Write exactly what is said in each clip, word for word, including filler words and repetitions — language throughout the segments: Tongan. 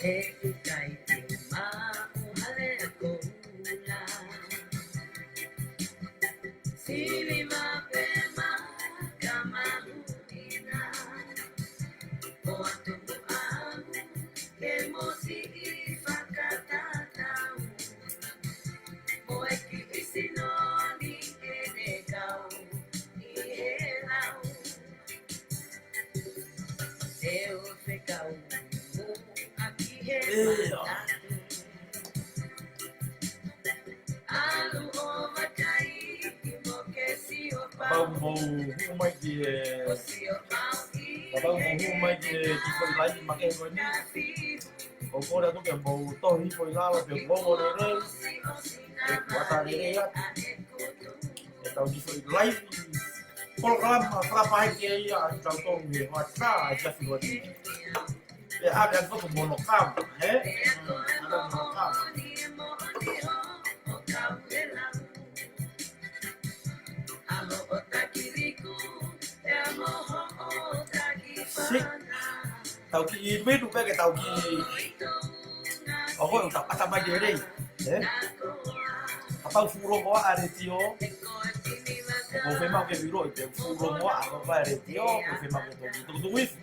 ʻE ʻikai te u maʻu ha lea koula. Sili maʻu pē maʻa ka mahuʻinga. ʻOatu au ke mou siʻi fakatatau. Mo e kiʻi sino ni ke ne kau ʻi he lau. Te u fekau muʻa ki he ʻIo. Manatu. ʻAlu ʻo vakai ki mo ke sio pau. Kapau mou hū mai ki he, kapau mou hū mai ki he kiʻi foʻi laivi makehe ko eni. ʻOku ou kole atu ke mou tohi hifo ʻi lalo pe kuo ongo lelei. Pe kuo ʻata lelei atu ʻetau kiʻi foʻi laivi polokalama fakapaheke ia ʻa kitautolu he hoʻatā ʻi he efiafi ni. Pea ʻave atu foki mo hono kava, ē? Mm, ʻave mo hono kava. Siʻi, tau kiʻi inu pē ke tau kiʻi ʻo ko e ʻuta ʻata mai lelei, ē? Kapau fuʻu longoaʻa e letiō, ʻoku ou fiemaʻu ke vilo ʻi he fuʻu longoaʻa ko e letiō, ʻoku ou fiemaʻu ke tau kiʻi tukutuku hifo.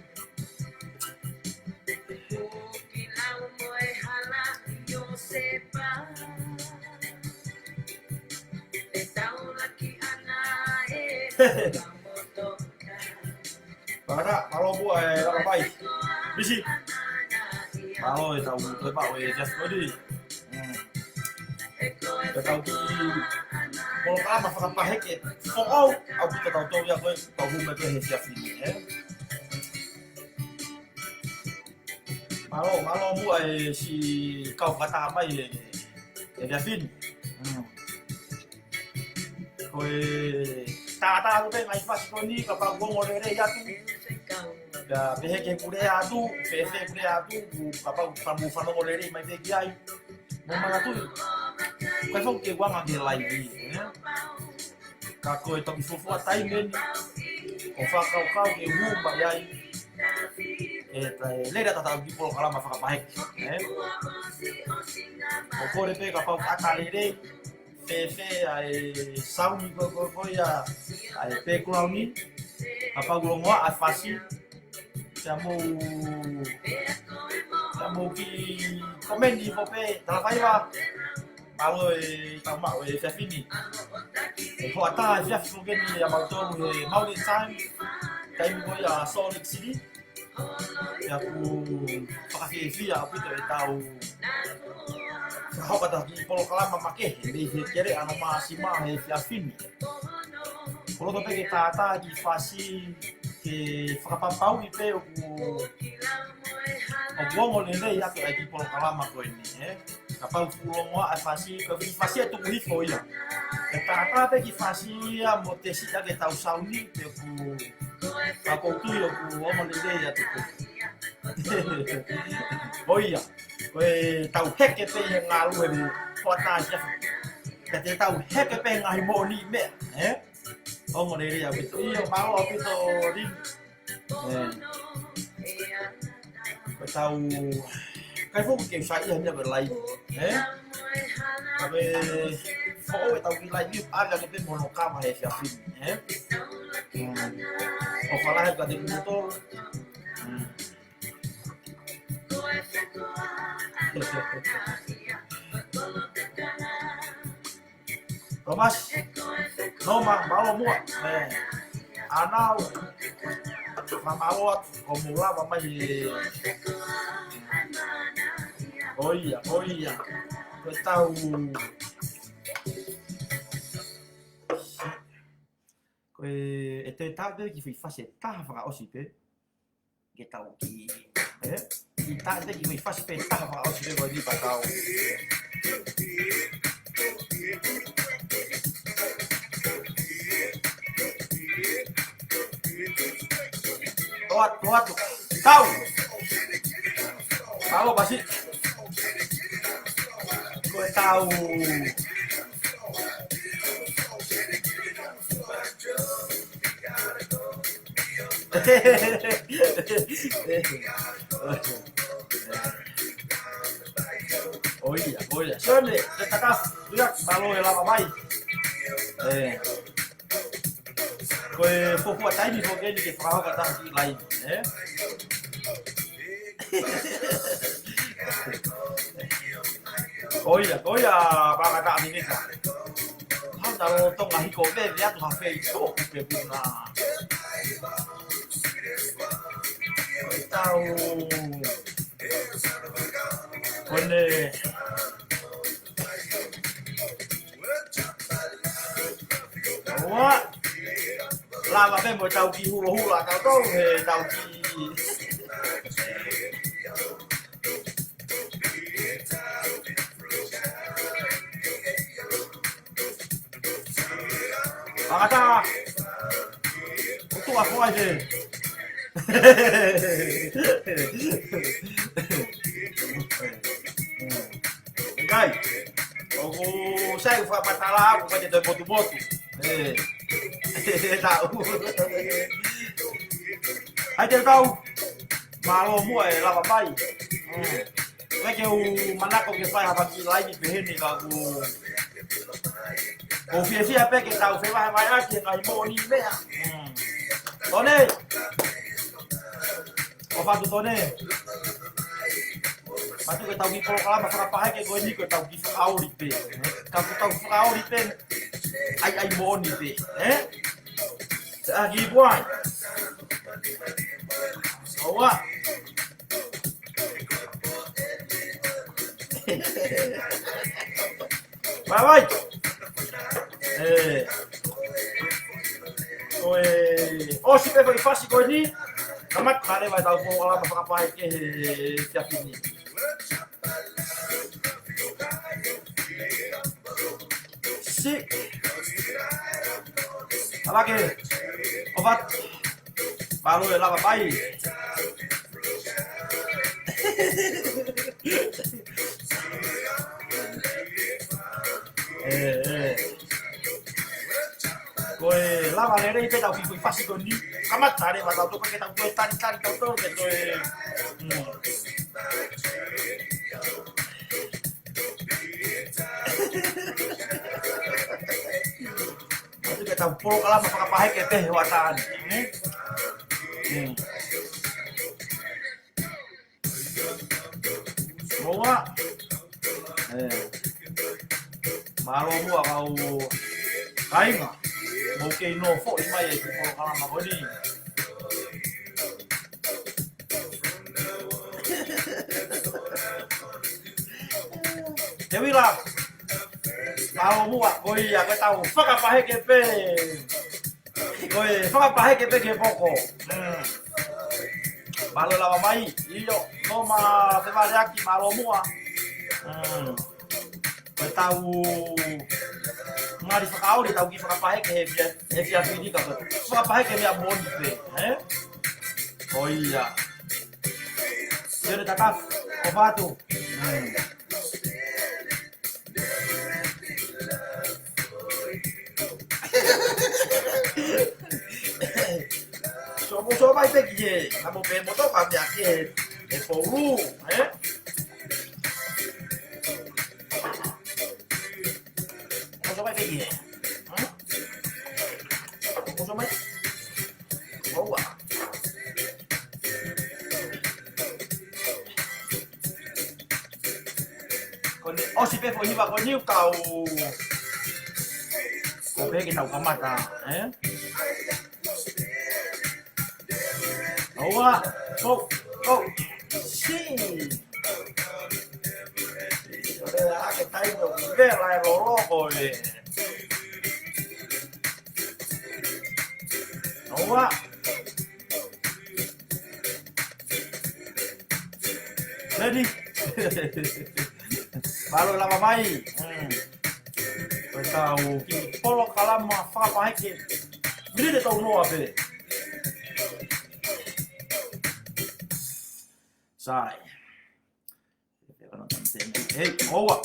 Pea, mālō muʻa e Lala Pai. Misi. Mālō e tau toe pau e Jeff Cody. Mm. Ke tau kiʻi polokalama fakapaheke foʻou ʻaupito tautolu ia ko e tau hū mai pē he efiafi ni, ē? Mālō, mālō muʻa e siʻi kau fakataha mai e, e efiafi ni. Mm. Ko e tātā atu pē ngaahi fasi ko eni, kapau kuo ongo lelei atu. Pea pehē ki he pule atu, fēfē pule atu, kapau ka mou fanongo lelei mai pē ki ai. Mou manatuʻi. Ko e fau ke uanga ke laivi, ē? Ka ko e toki fuofua taimi eni ʻo fakakaukau ke hū mai ai. E, e lele atu ʻetau kiʻi polokalama fakapaheke, ē? ʻOku ou kole pē kapau ka ʻata lelei, fēfē ʻa e sauni ko, ko, ko ia, ʻa e background ni, kapau kuo longoaʻa e fasi, Pea mou, pea mou kiʻi komeni hifo pē, Talafaiva. Mālō e tau maʻu e efiafi ni. E hoʻatā efiafi foki eni ʻa mautolu he Maori Time. Taimi ko ia ʻa Salt Lake City. Pea ʻoku fakafiefia ʻaupito ʻetau fakahoko ʻetau kiʻi polokalama makehe, mei he kele ʻa Nōmāsima he efiafi ni. ʻOku ou loto pē ke tātā kiʻi fasi ke fakapapauʻi pē ʻoku, ʻoku ongo lelei atu e kiʻi polokalama ko eni, ē? Kapau fuʻu longoaʻa e fasi, ko e kiʻi fasi ʻe tuku hifo ia. Ke tātā pē kiʻi fasi ia mo tesi ʻaki ʻetau sauni, pe ʻoku, ka ʻoku ou tui ʻoku ongo lelei atu pē. ʻIo. Ko e tau heke pē he ngalu he hoʻatā ia. Ka te tau heke pē ngaahi moʻoni meʻa, ē? Ongo lelei ʻaupito. ʻIo, mālō ʻaupito, Lin. Ē. Ko e tau, kai foki ke sai ia mea ko e laivi, ē? Ka ko e foʻou ʻetau kiʻi laivi, ʻave ake pē mo hono kava he efiafi ni, ē? Mm. ʻOfa lahi atu kiate kimoutolu. Mm. Thomas, Noma, mālō muʻa. Ē, ʻanau, fakamālō atu, ʻoku mou lava mai. ʻIo, ʻio. Ko e tau Ko e, ʻe toe taʻu pē ki he foʻi fasi ʻe taha fakaʻosi pē. Ke tau ki, ē? Ki taʻu pē ki he foʻi fasi pē ʻe taha fakaʻosi pē ko eni pea tau. Toa, toa, toa. Tau. Tau, pasi. Ko e tau. ʻOi, ʻoi. Sione, te taka, ia, mālō e lava mai. ʻE. Ko e fuofua taimi foki eni ke fakahoko ʻa e kiʻi laivi, ē? Ko ia, ko ia, pākata minita. Hau ta lo tonga hiko veve atu ha fei tō kupe puna. Ko e tau. Ko ʻene. Ua. Lava pē mo e tau kiʻi hulohula, tau tau he tau kiʻi. Pākata. ʻOtua ko ai te. ʻIkai. ʻOku sai ʻoku fakamatala ʻoku ʻikai ke toe motumotu. ʻE. ʻE tau. ʻAi te tau. Mālō muʻa e lava mai. ʻE. ʻIkai ke u manako ke fai ha kiʻi laivi pehē ni ka ʻoku ou fiefia pē ke tau fevahevaheʻaki e ngaahi moʻoni meʻa. Tone. ʻOfa atu Tone. Patu ke tau kiʻi polokalama fakapaheke ko eni ko e tau kiʻi fakaoli pē. Ka ko e tau fakaoli pē. ʻAi, ʻai moʻoni pē. Ē? Sa kiʻi puai. ʻOua. Vai, vai. ʻE. ʻOi, ʻosi pē ko e fasi ko eni. Kamata leva e tau polokalama fakapaheke he efiafi ni. Si. Alake. ʻOfa atu. Mālō e lava mai. ʻE, ʻe. Ko e lava lelei pē tau kiʻi fasi ko eni. Kamata leva tau toka ke tau toe talitali tau toka ke toe. Mm. Atu ke tau polokalama fakapaheke pē he hoʻatā ni. Mm. Mm. Moa. ʻE. Mālō muʻa kau kāinga. Mou kei nofoʻi mai e kiʻi polokalama ko eni. Te Vila. Mālō muʻa, ko ia, ko e tau fakapaheke pē. Ko e fakapaheke pē ke poko. Mm. Mālō lava mai, ʻio, nō ma fevaleaki mālō muʻa. Mm. Ko e tau ngali fakaoli, tau kiʻi fakapaheke he fia, he efiafi ni ka ko e fakapaheke meʻa moʻoni pē, ē? Ko ia. Sione Takafu, ʻofa atu. Mm. So, mou sio mai pē ki he, ka mou pē motoka meʻa ki he, he poulu, ē? Mou sio mai pē ki he. Hmm? Mou sio mai. Mou ua. Ko eni ʻosi pē foʻi hiva ko eni ʻoku tau. Ko pē ke tau kamata, ē? Aua, ko, ko, si. Ore a ke tai ko, vela e lolo ko e. ʻOua. Ready? Mālō e lava mai. Mm. Ko ʻetau kiʻi polokalama fakapaheke. Miniti ʻe tolu noa pē. Sai. Hei, ʻoua.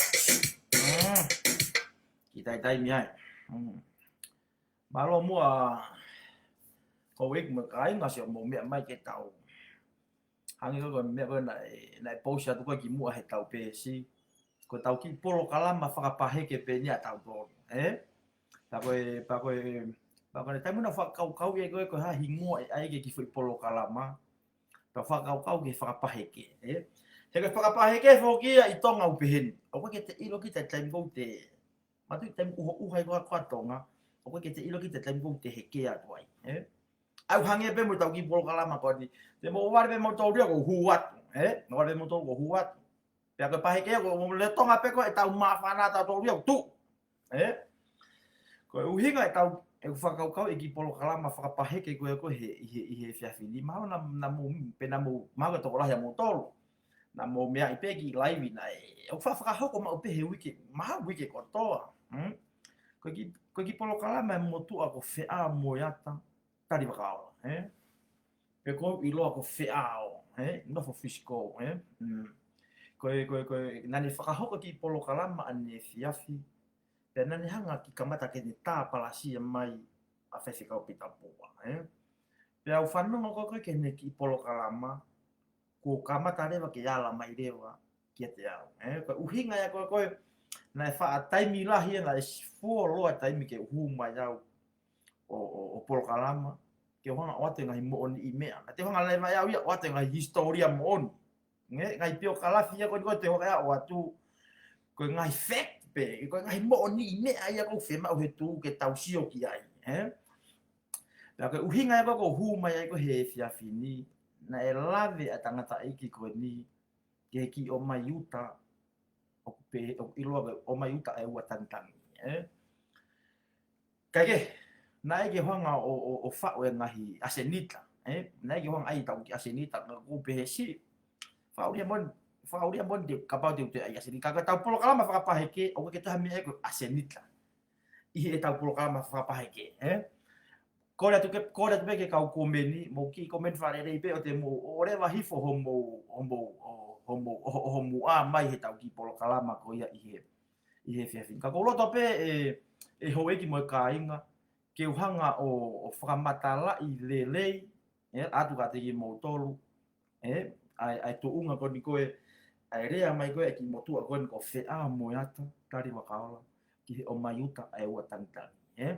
Mm. Kiʻi taimi ai. Mm. Mālō muʻa ʻa e houʻeiki mo e kāinga, sio, mou meʻa mai ke tau. Hangē ko e meʻa ko ē naʻe, naʻe post atu ko ē kimuʻa heʻetau peesi. Ko ʻetau kiʻi polokalama fakapaheke pē eni ʻatautolu, ē? Pea ko e, pea ko e, pea ko e taimi naʻa ku fakakaukau ai ko e, ko e hā e hingoa ʻe ʻai ki he kiʻi foʻi polokalama. Pea u fakakaukau ki he fakapaheke, ē? He ko e fakapaheke foki ia ʻi Tonga ʻoku pehē ni. ʻOku ʻikai ke te ʻilo kita taimi ʻoku te, mātuʻaki taimi ʻuhoʻuha ai ko ē ʻa Tonga, ʻoku ʻikai ke te ʻilo kita taimi ʻoku te heke atu ai, ē? ʻOku hangē pē mo ʻetau kiʻi polokalama ko eni. Te mou ʻohovale pē moutolu ia ʻoku ou hū atu, ē? Mou ʻohovale pē moutolu ʻoku ou hū atu. Pea ko e paheke ia ʻoku mou lea Tonga pē ko ʻetau māfana ʻatautolu ia ʻoku tuʻu. Ē? Ko e ʻuhinga ʻetau, ʻeku fakakaukau e kiʻi polokalama fakapaheke ko ē ko ē he, ʻi he, ʻi he efiafi ni. Mahalo naʻa, naʻa mou, pe naʻa mou, mahalo ko e tokolahi ʻa moutolu. Naʻa mou meaʻi pē kiʻi laivi naʻe, ʻoku fa-, fakahoko maʻu pē he uike, mahalo uike kotoa. Hmm? Ko e kiʻi, ko e kiʻi polokalama ʻa e motuʻa ko Feʻao Moeata, Talivakaola, ē? Pe ko e ʻiloa ko Feʻao, ē? Nofo Fisikou, ē? Mm. Ko e, ko e, ko e, naʻa ne fakahoko e kiʻi polokalama ʻanefiafi, pea naʻa ne hanga ʻo kiʻi kamata ke ne tāpalasia mai ʻa Faifekau Pita Pua, ē? Pea u fanongo ko ē ko ē ki heʻene kiʻi polokalama, kuo kamata leva ke ala mai leva kiate au. Ē, ko e ʻuhinga ia ko ē ko ē, naʻe faʻa taimi lahi ia naʻe fuoloa taimi ke u hū mai au ʻo, ʻo, ʻo polokalama, ke u hanga ʻo ʻoatu e ngaahi moʻoniʻi meʻa. Naʻa te u hanga leva ia au ia ʻo ʻoatu e ngaahi hisitōlia moʻoni. Ngaahi, ngaahi piokalafi ia ko eni ko ē te u hanga ʻo ʻoatu, ko e ngaahi fact pē, ko e ngaahi moʻoniʻi meʻa ia ʻoku fiemaʻu he tuʻu ke tau sio ki ai, ē? Pea ko e ʻuhinga ia ko ē ʻoku ou hū mai ai ko ē he efiafi ni, naʻe lave ʻa e tangataʻeiki ko eni, ki he kiʻi ʻomai uta, ʻoku pe-, ʻoku ʻiloa ko e ʻomai uta ʻa e ua tangitangi, ē? Kae kehe, naʻe ʻikai ke u hanga ʻo, ʻo, ʻo faʻu e ngaahi ʻasenita, ē? Naʻe ʻikai ke u hanga ʻai ʻetau kiʻi ʻasenita, ka ʻoku ou pehē siʻi. Faʻu leva moʻoni, faʻu leva moʻoni te, kapau te u toe ʻai ʻasenita. Ka ko ʻetau polokalama fakapaheke, ʻoku ʻikai ke toe ha meʻa ko e ʻasenita ʻi heʻetau polokalama fakapaheke, ē? Kole atu ke, kole atu pē ke kau komeni, mou kiʻi komeni fakalelei pē ʻo te mou ʻoleva hifo homou, homou, ʻo, homou, ʻo, ʻo, homuʻa mai heʻetau kiʻi polokalama ko ia ʻi he, ʻi he efiafi ni. Ka ʻoku ou loto pē ē, ʻe houʻeiki mo e kāinga, ke u hanga ʻo, ʻo fakamatalaʻi lelei, ē, atu kiate kimoutolu, ē, ʻa e, ʻa e tuʻunga ko eni ko ē, ʻa e lea mai ko ē ʻa e kiʻi motuʻa ko eni ko Feʻao Moeata, Talivakaola, ki he ʻomai uta ʻa e ua tangitangi, ē.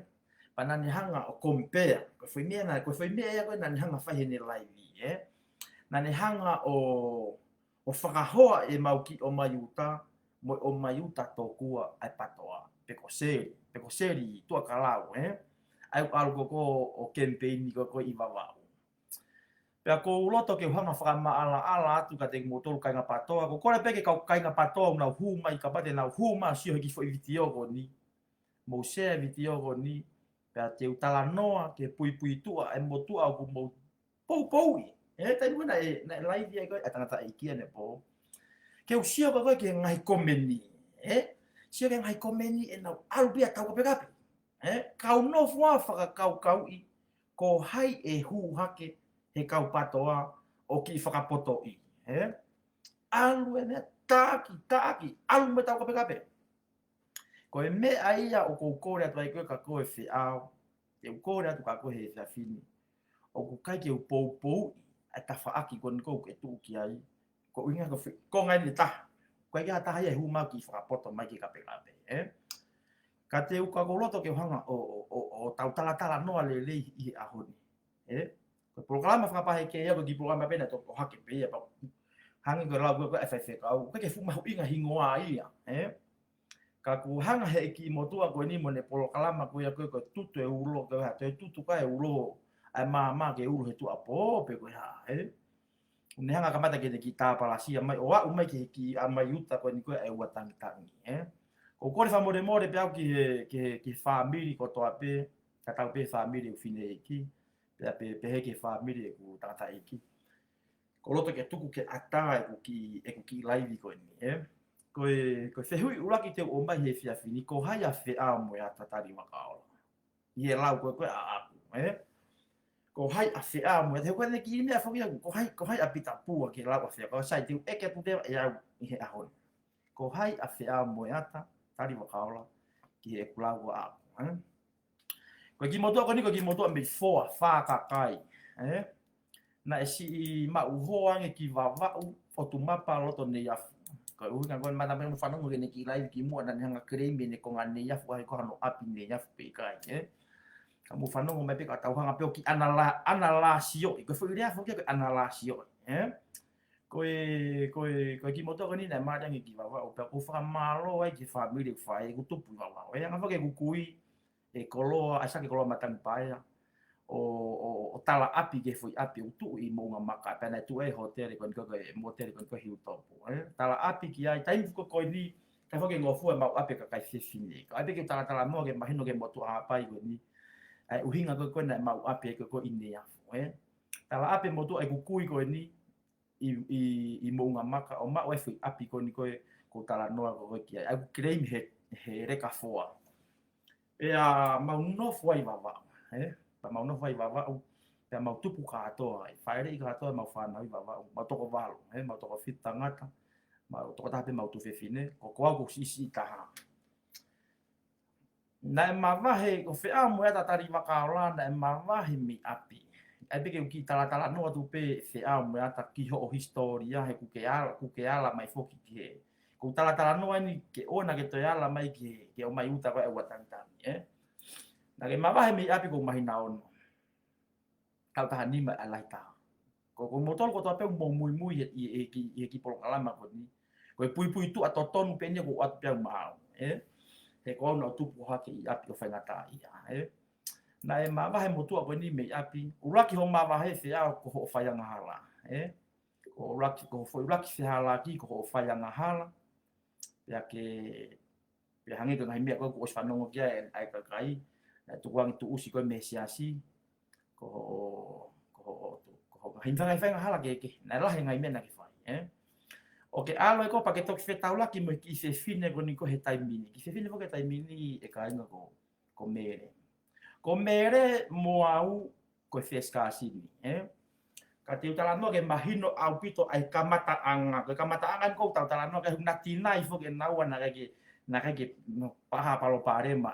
Pea naʻa ne hanga ʻo compare, ko e foʻi meʻa naʻe, ko e foʻi meʻa ia ko ē naʻa ne hanga ʻo fai heʻene laivi, ē. Naʻa ne hanga ʻo, ʻo fakahoa ʻemau kiʻi ʻomai uta, mo e ʻomai uta tokua ʻa e PATOA, pe ko Seli, pe ko Seli Tuʻakalau, ē. ʻA ia ʻoku ʻalu ko ē ko ē ʻo kemipeini ko ē ko ē ʻi Vavaʻu. Pea ʻoku ou loto ke u hanga ʻo fakamaʻalaʻala atu kiate kimoutolu kāinga PATOA, ʻoku ou kole pē ki he kau kāinga PATOA ʻoku nau hū mai, kapau te nau hū mai ʻo sio he kiʻi foʻi vitiō ko eni. Mou share e vitiō ko eni, pea te u talanoa ki he puipuituʻa ʻa e motuʻa ʻoku mou poupouʻi. Ē, taimi ko ē naʻe, naʻe laivi ai ko ē ʻa e tangataʻeiki ʻanepō. Ke u sio ko ē ko ē ki he ngaahi komeni, ē? Sio ki he ngaahi komeni ʻenau ʻalu pē ia ʻo tau kapekape. Ē? Kau nofo ʻo fakakaukauʻi ko hai ʻe hū hake he kau PATOA ʻo kiʻi fakapotoʻi, ē? ʻAlu e meʻa taki, taki, ʻalu mo e tau kapekape. Ko e meʻa ia ʻoku ou kole atu ai ko ē kia koe Feʻao, te u kole atu kia koe he efiafi ni. ʻOku ʻikai ke u poupouʻi ʻa e tafaʻaki ko eni ʻoku ke tuʻu ki ai, ko e ʻuhinga ko e fe-, ko e ngaahi ʻe taha. ʻOku ʻikai ke ha taha ia ʻe hū mai ʻo kiʻi fakapoto mai ki he kapekape, ē? Ka te u, ka ʻoku ou loto ke u hanga ʻo, ʻo, ʻo, ʻo tau talatalanoa lelei ʻi he ʻaho ni, ē? Ko e polokalama fakapaheke ia, ko e kiʻi polokalama pē naʻe toki ʻohake pē ia, pea hangē ko e lau ko ē ʻa e faifekau, ʻoku ʻikai ke fuʻu mahuʻinga hingoa ia, ē? Ka ʻoku hanga he kiʻi motuʻa ko eni mo ʻene polokalama ko ia ko ē, ko e tutu e ulo, ko e hā, toe tutu ko ē e ulo, ʻa e maama ke ulo he tuʻuapō, pe ko e hā, ē? ʻO ne hanga ʻo kamata ke ne kiʻi tāpalasia mai, ʻo aʻu mai ki he kiʻi ʻomai uta ko eni ko ē ʻa e ua tangitangi, ē? ʻOku ou kole fakamolemole pē au ki he, ki he, ki he fāmili kotoa pē, tatau pē fāmili ʻeku fineʻeiki, Pea pe, pehē ki he fāmili ʻeku tangataʻeiki. Ko loto ke tuku ke ʻatā ʻeku kiʻi, ʻeku kiʻi laivi ko eni, ē? Ko e, ko e fehuʻi ʻuluaki te u ʻomai he efiafi ni, ko hai ʻa Feʻao mo e ʻAta Talivakaola? ʻI he lau ko ē ko ē ʻaʻaku, ē? Ko hai ʻa Feʻao mo e ʻAta, he ko ʻene kiʻi meʻa foki ʻaʻaku, ko hai, ko hai ʻa Pita Pua ki he lau ʻa Feʻao, sai te u ʻeke atu leva ʻe au ʻi he ʻaho ni. Ko hai ʻa Feʻao mo e ʻAta Talivakaola ki heʻeku lau ʻaʻaku, ē? Ko e kiʻi motuʻa ko eni, ko e kiʻi motuʻa mei Foa, Fakakai, ē? Naʻe siʻi maʻu hoa ange ki Vavaʻu, ʻOtumapa, loto Neiafu. Ko e ʻuhinga ko ē naʻa mou fanongo ki heʻene kiʻi laivi kimuʻa naʻa ne hanga ʻo claim ʻene konga Neiafu, ʻa ia ko hano ʻapi Neiafu pe ʻikai, ē? Ka mou fanongo mai pē ka tau hanga pē ʻo kiʻi anala-, analasioʻi. Ko e foʻi lea foki ko e analasioʻi, ē? Ko e, ko e, ko e kiʻi motuʻa ko eni naʻe mali ange ki Vavaʻu, pea ʻoku ou fakamālō ai ki he fāmili ʻoku fai, ʻoku tupu ʻi Vavaʻu. ʻE anga foki ʻeku kui, ʻe koloa, ʻa ia ko e koloa Matangi Paea, ʻo, ʻo, ʻo tala ʻapi ki he foʻi ʻapi ʻoku tuʻu ʻi Moʻunga Maka, pea naʻe tuʻu ai e hōtele ko eni ko e, mōtele ko eni ko e Hilltop, ē? Tala ʻapi ki ai, taimi ko ē ko eni, ʻikai foki ke ngofua e maʻu ʻapi ʻa e kakai fefine. Ka ʻai pē ke u talatalanoa ke mahino ki he motuʻa Haʻapai ko eni, ʻa e ʻuhinga ko ē ko ē naʻe maʻu ʻapi ai ko ē ko ē ʻi Neiafu, ē? Tala ʻapi e motuʻa ʻeku kui ko eni, ʻi, ʻi, ʻi Moʻunga Maka, ʻo maʻu ai e foʻi ʻapi ko eni ko ē ʻoku ou talanoa ko ē ki ai. ʻOku claim he, he leka Foa. Pea mau nofo ai Vavaʻu, ē? Pea mau nofo ai Vavaʻu, pea mau tupu kātoa ai. Fāʻeleʻi kātoa ʻemau fānau ʻi Vavaʻu, mau toko valu, ē? Mau toko fitu tangata, mau toko taha pē ʻemau tuofefine, ko, ko au ʻoku ou siʻisiʻi taha. Naʻe mavahe, ko Feʻao mo e ʻAta Talivakaola, naʻe mavahe mei ʻapi. ʻAi pē ke u kiʻi talatalanoa atu pē Feʻao mo e ʻAta ki hoʻo hisitōlia, he ʻoku ke ala, ʻoku ke ala mai foki ki he. Ko u talatalanoa eni ke ʻoua naʻa ke toe ala mai ki he, ke ʻomai uta ko ē ʻa e ua tangitangi, ē? Naʻa ke mavahe mei ʻapi ko e māhina ono. Taʻu taha nima ʻa e lahi taha. Ko, ko moutolu kotoa pē ʻoku mou muimui he, ʻi, ʻi, ʻi, ʻi he kiʻi polokalama ko eni. Ko e puipuituʻa totonu pē eni ʻoku ʻoatu pē ʻe au maʻau, ē? He ko au naʻa ku tupu hake ʻi ʻapi ʻo faingataʻaʻia, ē? Naʻe mavahe e motuʻa ko eni mei ʻapi, ʻuluaki hoʻo mavahe Feʻao ko hoʻo faiangahala, ē? Ko ʻuluaki, ko hoʻo ʻuluaki fehālaaki, ko hoʻo faiangahala, pea ke Pea hangē ko e ngaahi meʻa ko ē kuo ʻosi fanongo ki ai ʻa e kakai, ʻa e tukuange tuʻusi ko ē mei he siasi, ko hoʻo, ko hoʻo, ko hoʻo ngaahi, ngaahi faiangahala kehekehe, naʻe lahi e ngaahi meʻa naʻa ke fai, ē? ʻOku ke ʻalu ai ko ē pea ke toki fetaulaki mo e kiʻi fefine ko eni ko ē he taimi ni. Kiʻi fefine ko ē he taimi ni ʻe kāinga ko, ko Mele. Ko Mele mo au ko e first cousin, ē? Ka te u talanoa ke mahino ʻaupito ʻa e kamataʻanga. Ko e kamataʻanga eni ʻoku ou talanoa ki ai he ʻoku na tinai foki ʻe naua naʻe ʻikai ke, naʻe ʻikai ke, no, paha palopalema.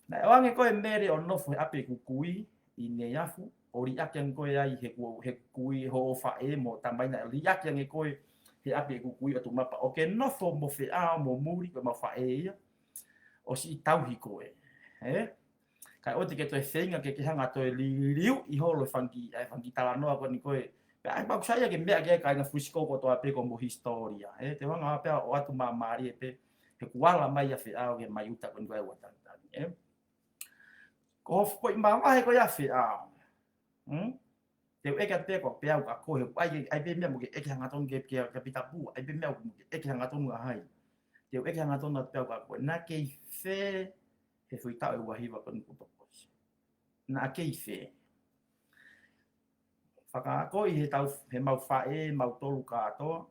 Naʻe ʻoange ko ē ʻe Mele ʻo nofo he ʻapi ʻeku kui ʻi Neiafu, ʻo liʻaki ange ko ē ai he ku-, he kui hoʻo faʻē mo tamai naʻe liʻaki ange ko ē he ʻapi ʻeku kui ʻOtumapa. ʻO ke nofo mo Feʻao mo Muli ko ʻemau faʻē ia, ʻo siʻi tauhi koe, ē? Kae ʻoua te ke toe feinga ke ke hanga ʻo toe liliuʻi holo e fanga kiʻi, ʻa e fanga kiʻi talanoa ko eni ko ē. Pea ʻai pē ʻoku sai ia ke meʻa ki ai e kāinga Frisco kotoa pē ko hoʻomo hisitōlia, ē? Te u hanga pē ʻo ʻoatu māmālie pē, he kuo ala mai ʻa Feʻao ki he ʻomai uta ko eni ko ē ʻa e ua tangitangi, ē? Ko hoʻo foʻi mavahe ko ia ʻa Feʻao. Hmm? Te u ʻeke atu pē ko ē pea u ka ko e, ʻai, ʻai pē meʻa mo ke ʻeke hangatonu ki, ki, kia Pita Pua, ʻai pē meʻa mo ke ʻeke hangatonu ʻa hai. Te u ʻeke hangatonu atu pē au ka ko e, naʻa ke ʻi fē he foʻi taʻu ʻe ua hiva ko eni kuo toko ʻosi? Naʻa ke ʻi fē? Fakaakoʻi he tau, he ʻemau faʻē, mautolu kātoa,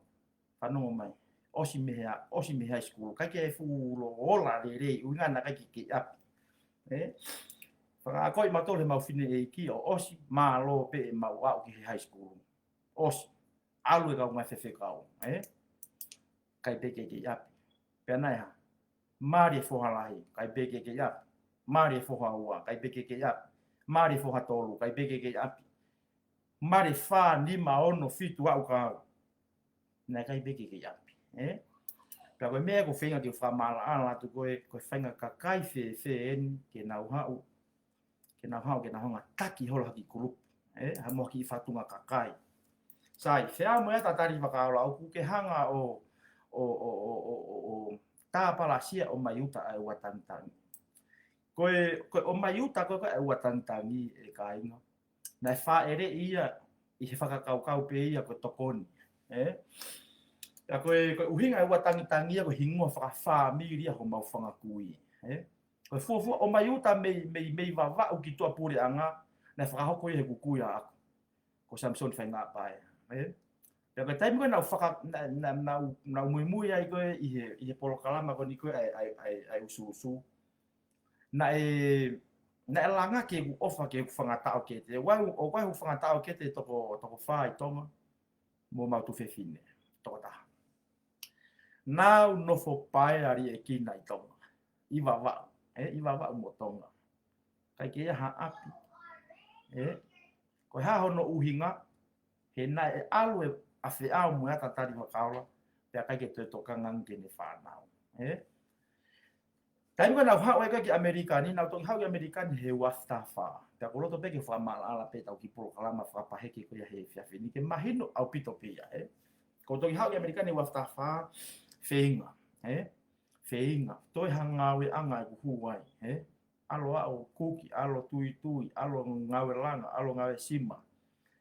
fanongo mai. ʻOsi mei he, ʻosi mei he high school. ʻIkai ke fuʻu ola lelei, ʻuhinga naʻe ʻikai ke kei ʻapi. Ē? Fakaakoʻi mautolu he ʻemau fineʻeiki ʻo ʻosi, mālō pē ʻemau aʻu ki he high school. ʻOsi. ʻAlu e kau ngaahi fefekau, ē? ʻIkai pē ke kei ʻapi. Pea naʻe hā? Mali e foha lahi, ʻikai pē ke kei ʻapi. Mali e foha ua, ʻikai pē ke kei ʻapi. Mali e foha tolu, ʻikai pē ke kei ʻapi. Mali e fā, nima, ono, fitu, aʻu ki ai. Naʻe ʻikai pē ke kei ʻapi, ē? Pea ko e meʻa ʻoku ou feinga ke fakamaʻalaʻala atu ko e, ko e faʻahinga kakai fēfē eni ke nau haʻu, ke nau haʻu, ke nau hanga ʻo taki holo ha kiʻi kulupu, ē? Ha mo ha kiʻi fatunga kakai. Sai, Feʻao mo e ʻAta Talivakaola, ʻoku ke hanga ʻo, ʻo, ʻo tāpalasia ʻo ʻomai uta ʻa e ua tangitangi. Ko e, ko e ʻomai uta ko ē ʻa e ua tangitangi ʻe kāinga, naʻe fāʻeleʻi ia ʻi he fakakaukau pē ia ko e tokoni, ē? Pea ko e, ko e ʻuhinga ʻa e ua tangitangi ia ko e hingoa fakafāmili ia homau fanga kui, ē? Ko e fuofua ʻomai uta mei, mei, mei Vavaʻu ki tuʻapuleʻanga, Naʻe fakahoko ia he kukuia aku. Ko Samson Faingapaea. Ē? Pea ko e taimi ko ē naʻa ku faka-, naʻa, naʻa, naʻa ku, naʻa ku muimui ai ko ē ʻi he, ʻi he polokalama ko eni ko ē ʻa e, ʻa e, ʻa e, ʻa e ʻusuʻusu. Naʻe, naʻe langaki ʻeku ʻofa ki heʻeku fanga taʻokete. ʻOku ʻi ai, ʻoku ʻi ai hoku fanga taʻokete toko, toko fā ʻi Tonga. Mo homau tuofefine. Toko taha. Nau nofo paea liʻekina ʻi Tonga. ʻI Vavaʻu. Ē, ʻi Vavaʻu mo Tonga. ʻIkai ke ʻi ai ha ʻapi. Ē? Ko e hā hono ʻuhinga, he naʻe ʻalu ʻa Feʻao mo e ʻata Talivakaola, pea ʻikai ke toe tokanga ange ki heʻene fānau. Ē? Taimi ko ē naʻa ku haʻu ai ko ē ki ʻAmelika ni, naʻa ku toki haʻu ki ʻAmelika ni he ua afe taha fā. Pea ʻoku ou loto pē ke fakamaʻalaʻala pē ʻetau kiʻi polokalama fakapaheke ko ia he efiafi ni ke mahino ʻaupito pē ia, ē. ʻOku ou toki haʻu ki ʻAmelika ni he ua afe taha fā, feinga, ē. Feinga, toe ha ngāueʻanga ʻeku hū ai, ē. ʻAlu ʻo kuki, ʻalu ʻo tuitui, ʻalu ʻo ngāue langa, ʻalu ʻo ngāue sima.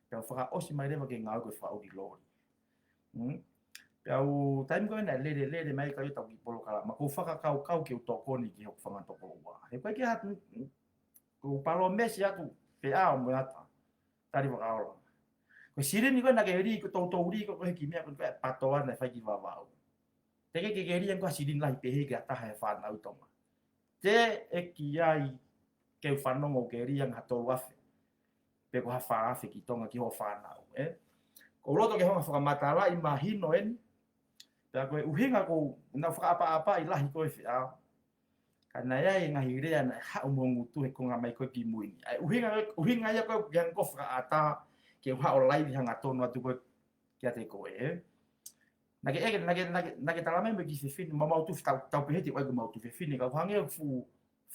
Pea u fakaʻosi mai leva ke ngāue ko e fakaʻuli loli. Mm? Pea u taimi ko ē naʻe lele, lele mai ka ʻi ai ʻetau kiʻi polokalama. Ko u fakakaukau ke u tokoni ki hoku fanga tokoua. He ko e ke hatu, ko u palōmesi atu, Feʻao mo e ʻata Talivakaola. Ko e silini ko ē naʻa ke lī, ko e toutou lī ko ē ko ē he kiʻi meʻa ko ē ko e PATOA naʻe fai ki Vavaʻu. Teʻeki ke ke lī ange ko ha silini lahi pehē ki ha taha he fānau ʻi Tonga. Teʻeki ai ke u fanongo ke lī ange ha tolu afe. Pe ko ha fā afe ki Tonga ki hoʻo fānau, ē? ʻOku ou loto ke hanga ʻo fakamatalaʻi mahino eni. Pea ko e ʻuhinga ʻoku ou, naʻa ku fakaʻapaʻapaʻi lahi koe Feʻao. Ka naʻe ʻi ai e ngaahi lea naʻe haʻu mo ngutu he konga mai ko ē ki mui ni. ʻA e ʻuhinga, ʻuhinga ia ko ē ke hanga ʻo fakaʻatā ke u haʻu ʻo laivi hangatonu atu ko ē kiate koe, ē? Naʻa ke, ē, naʻa ke, naʻa ke, naʻa ke tala mai mo e kiʻi fefine, mo homau tuofefine, tau, tau pehē ʻoku ʻi ai ko homau tuofefine, ka ʻoku hangē ʻoku fuʻu,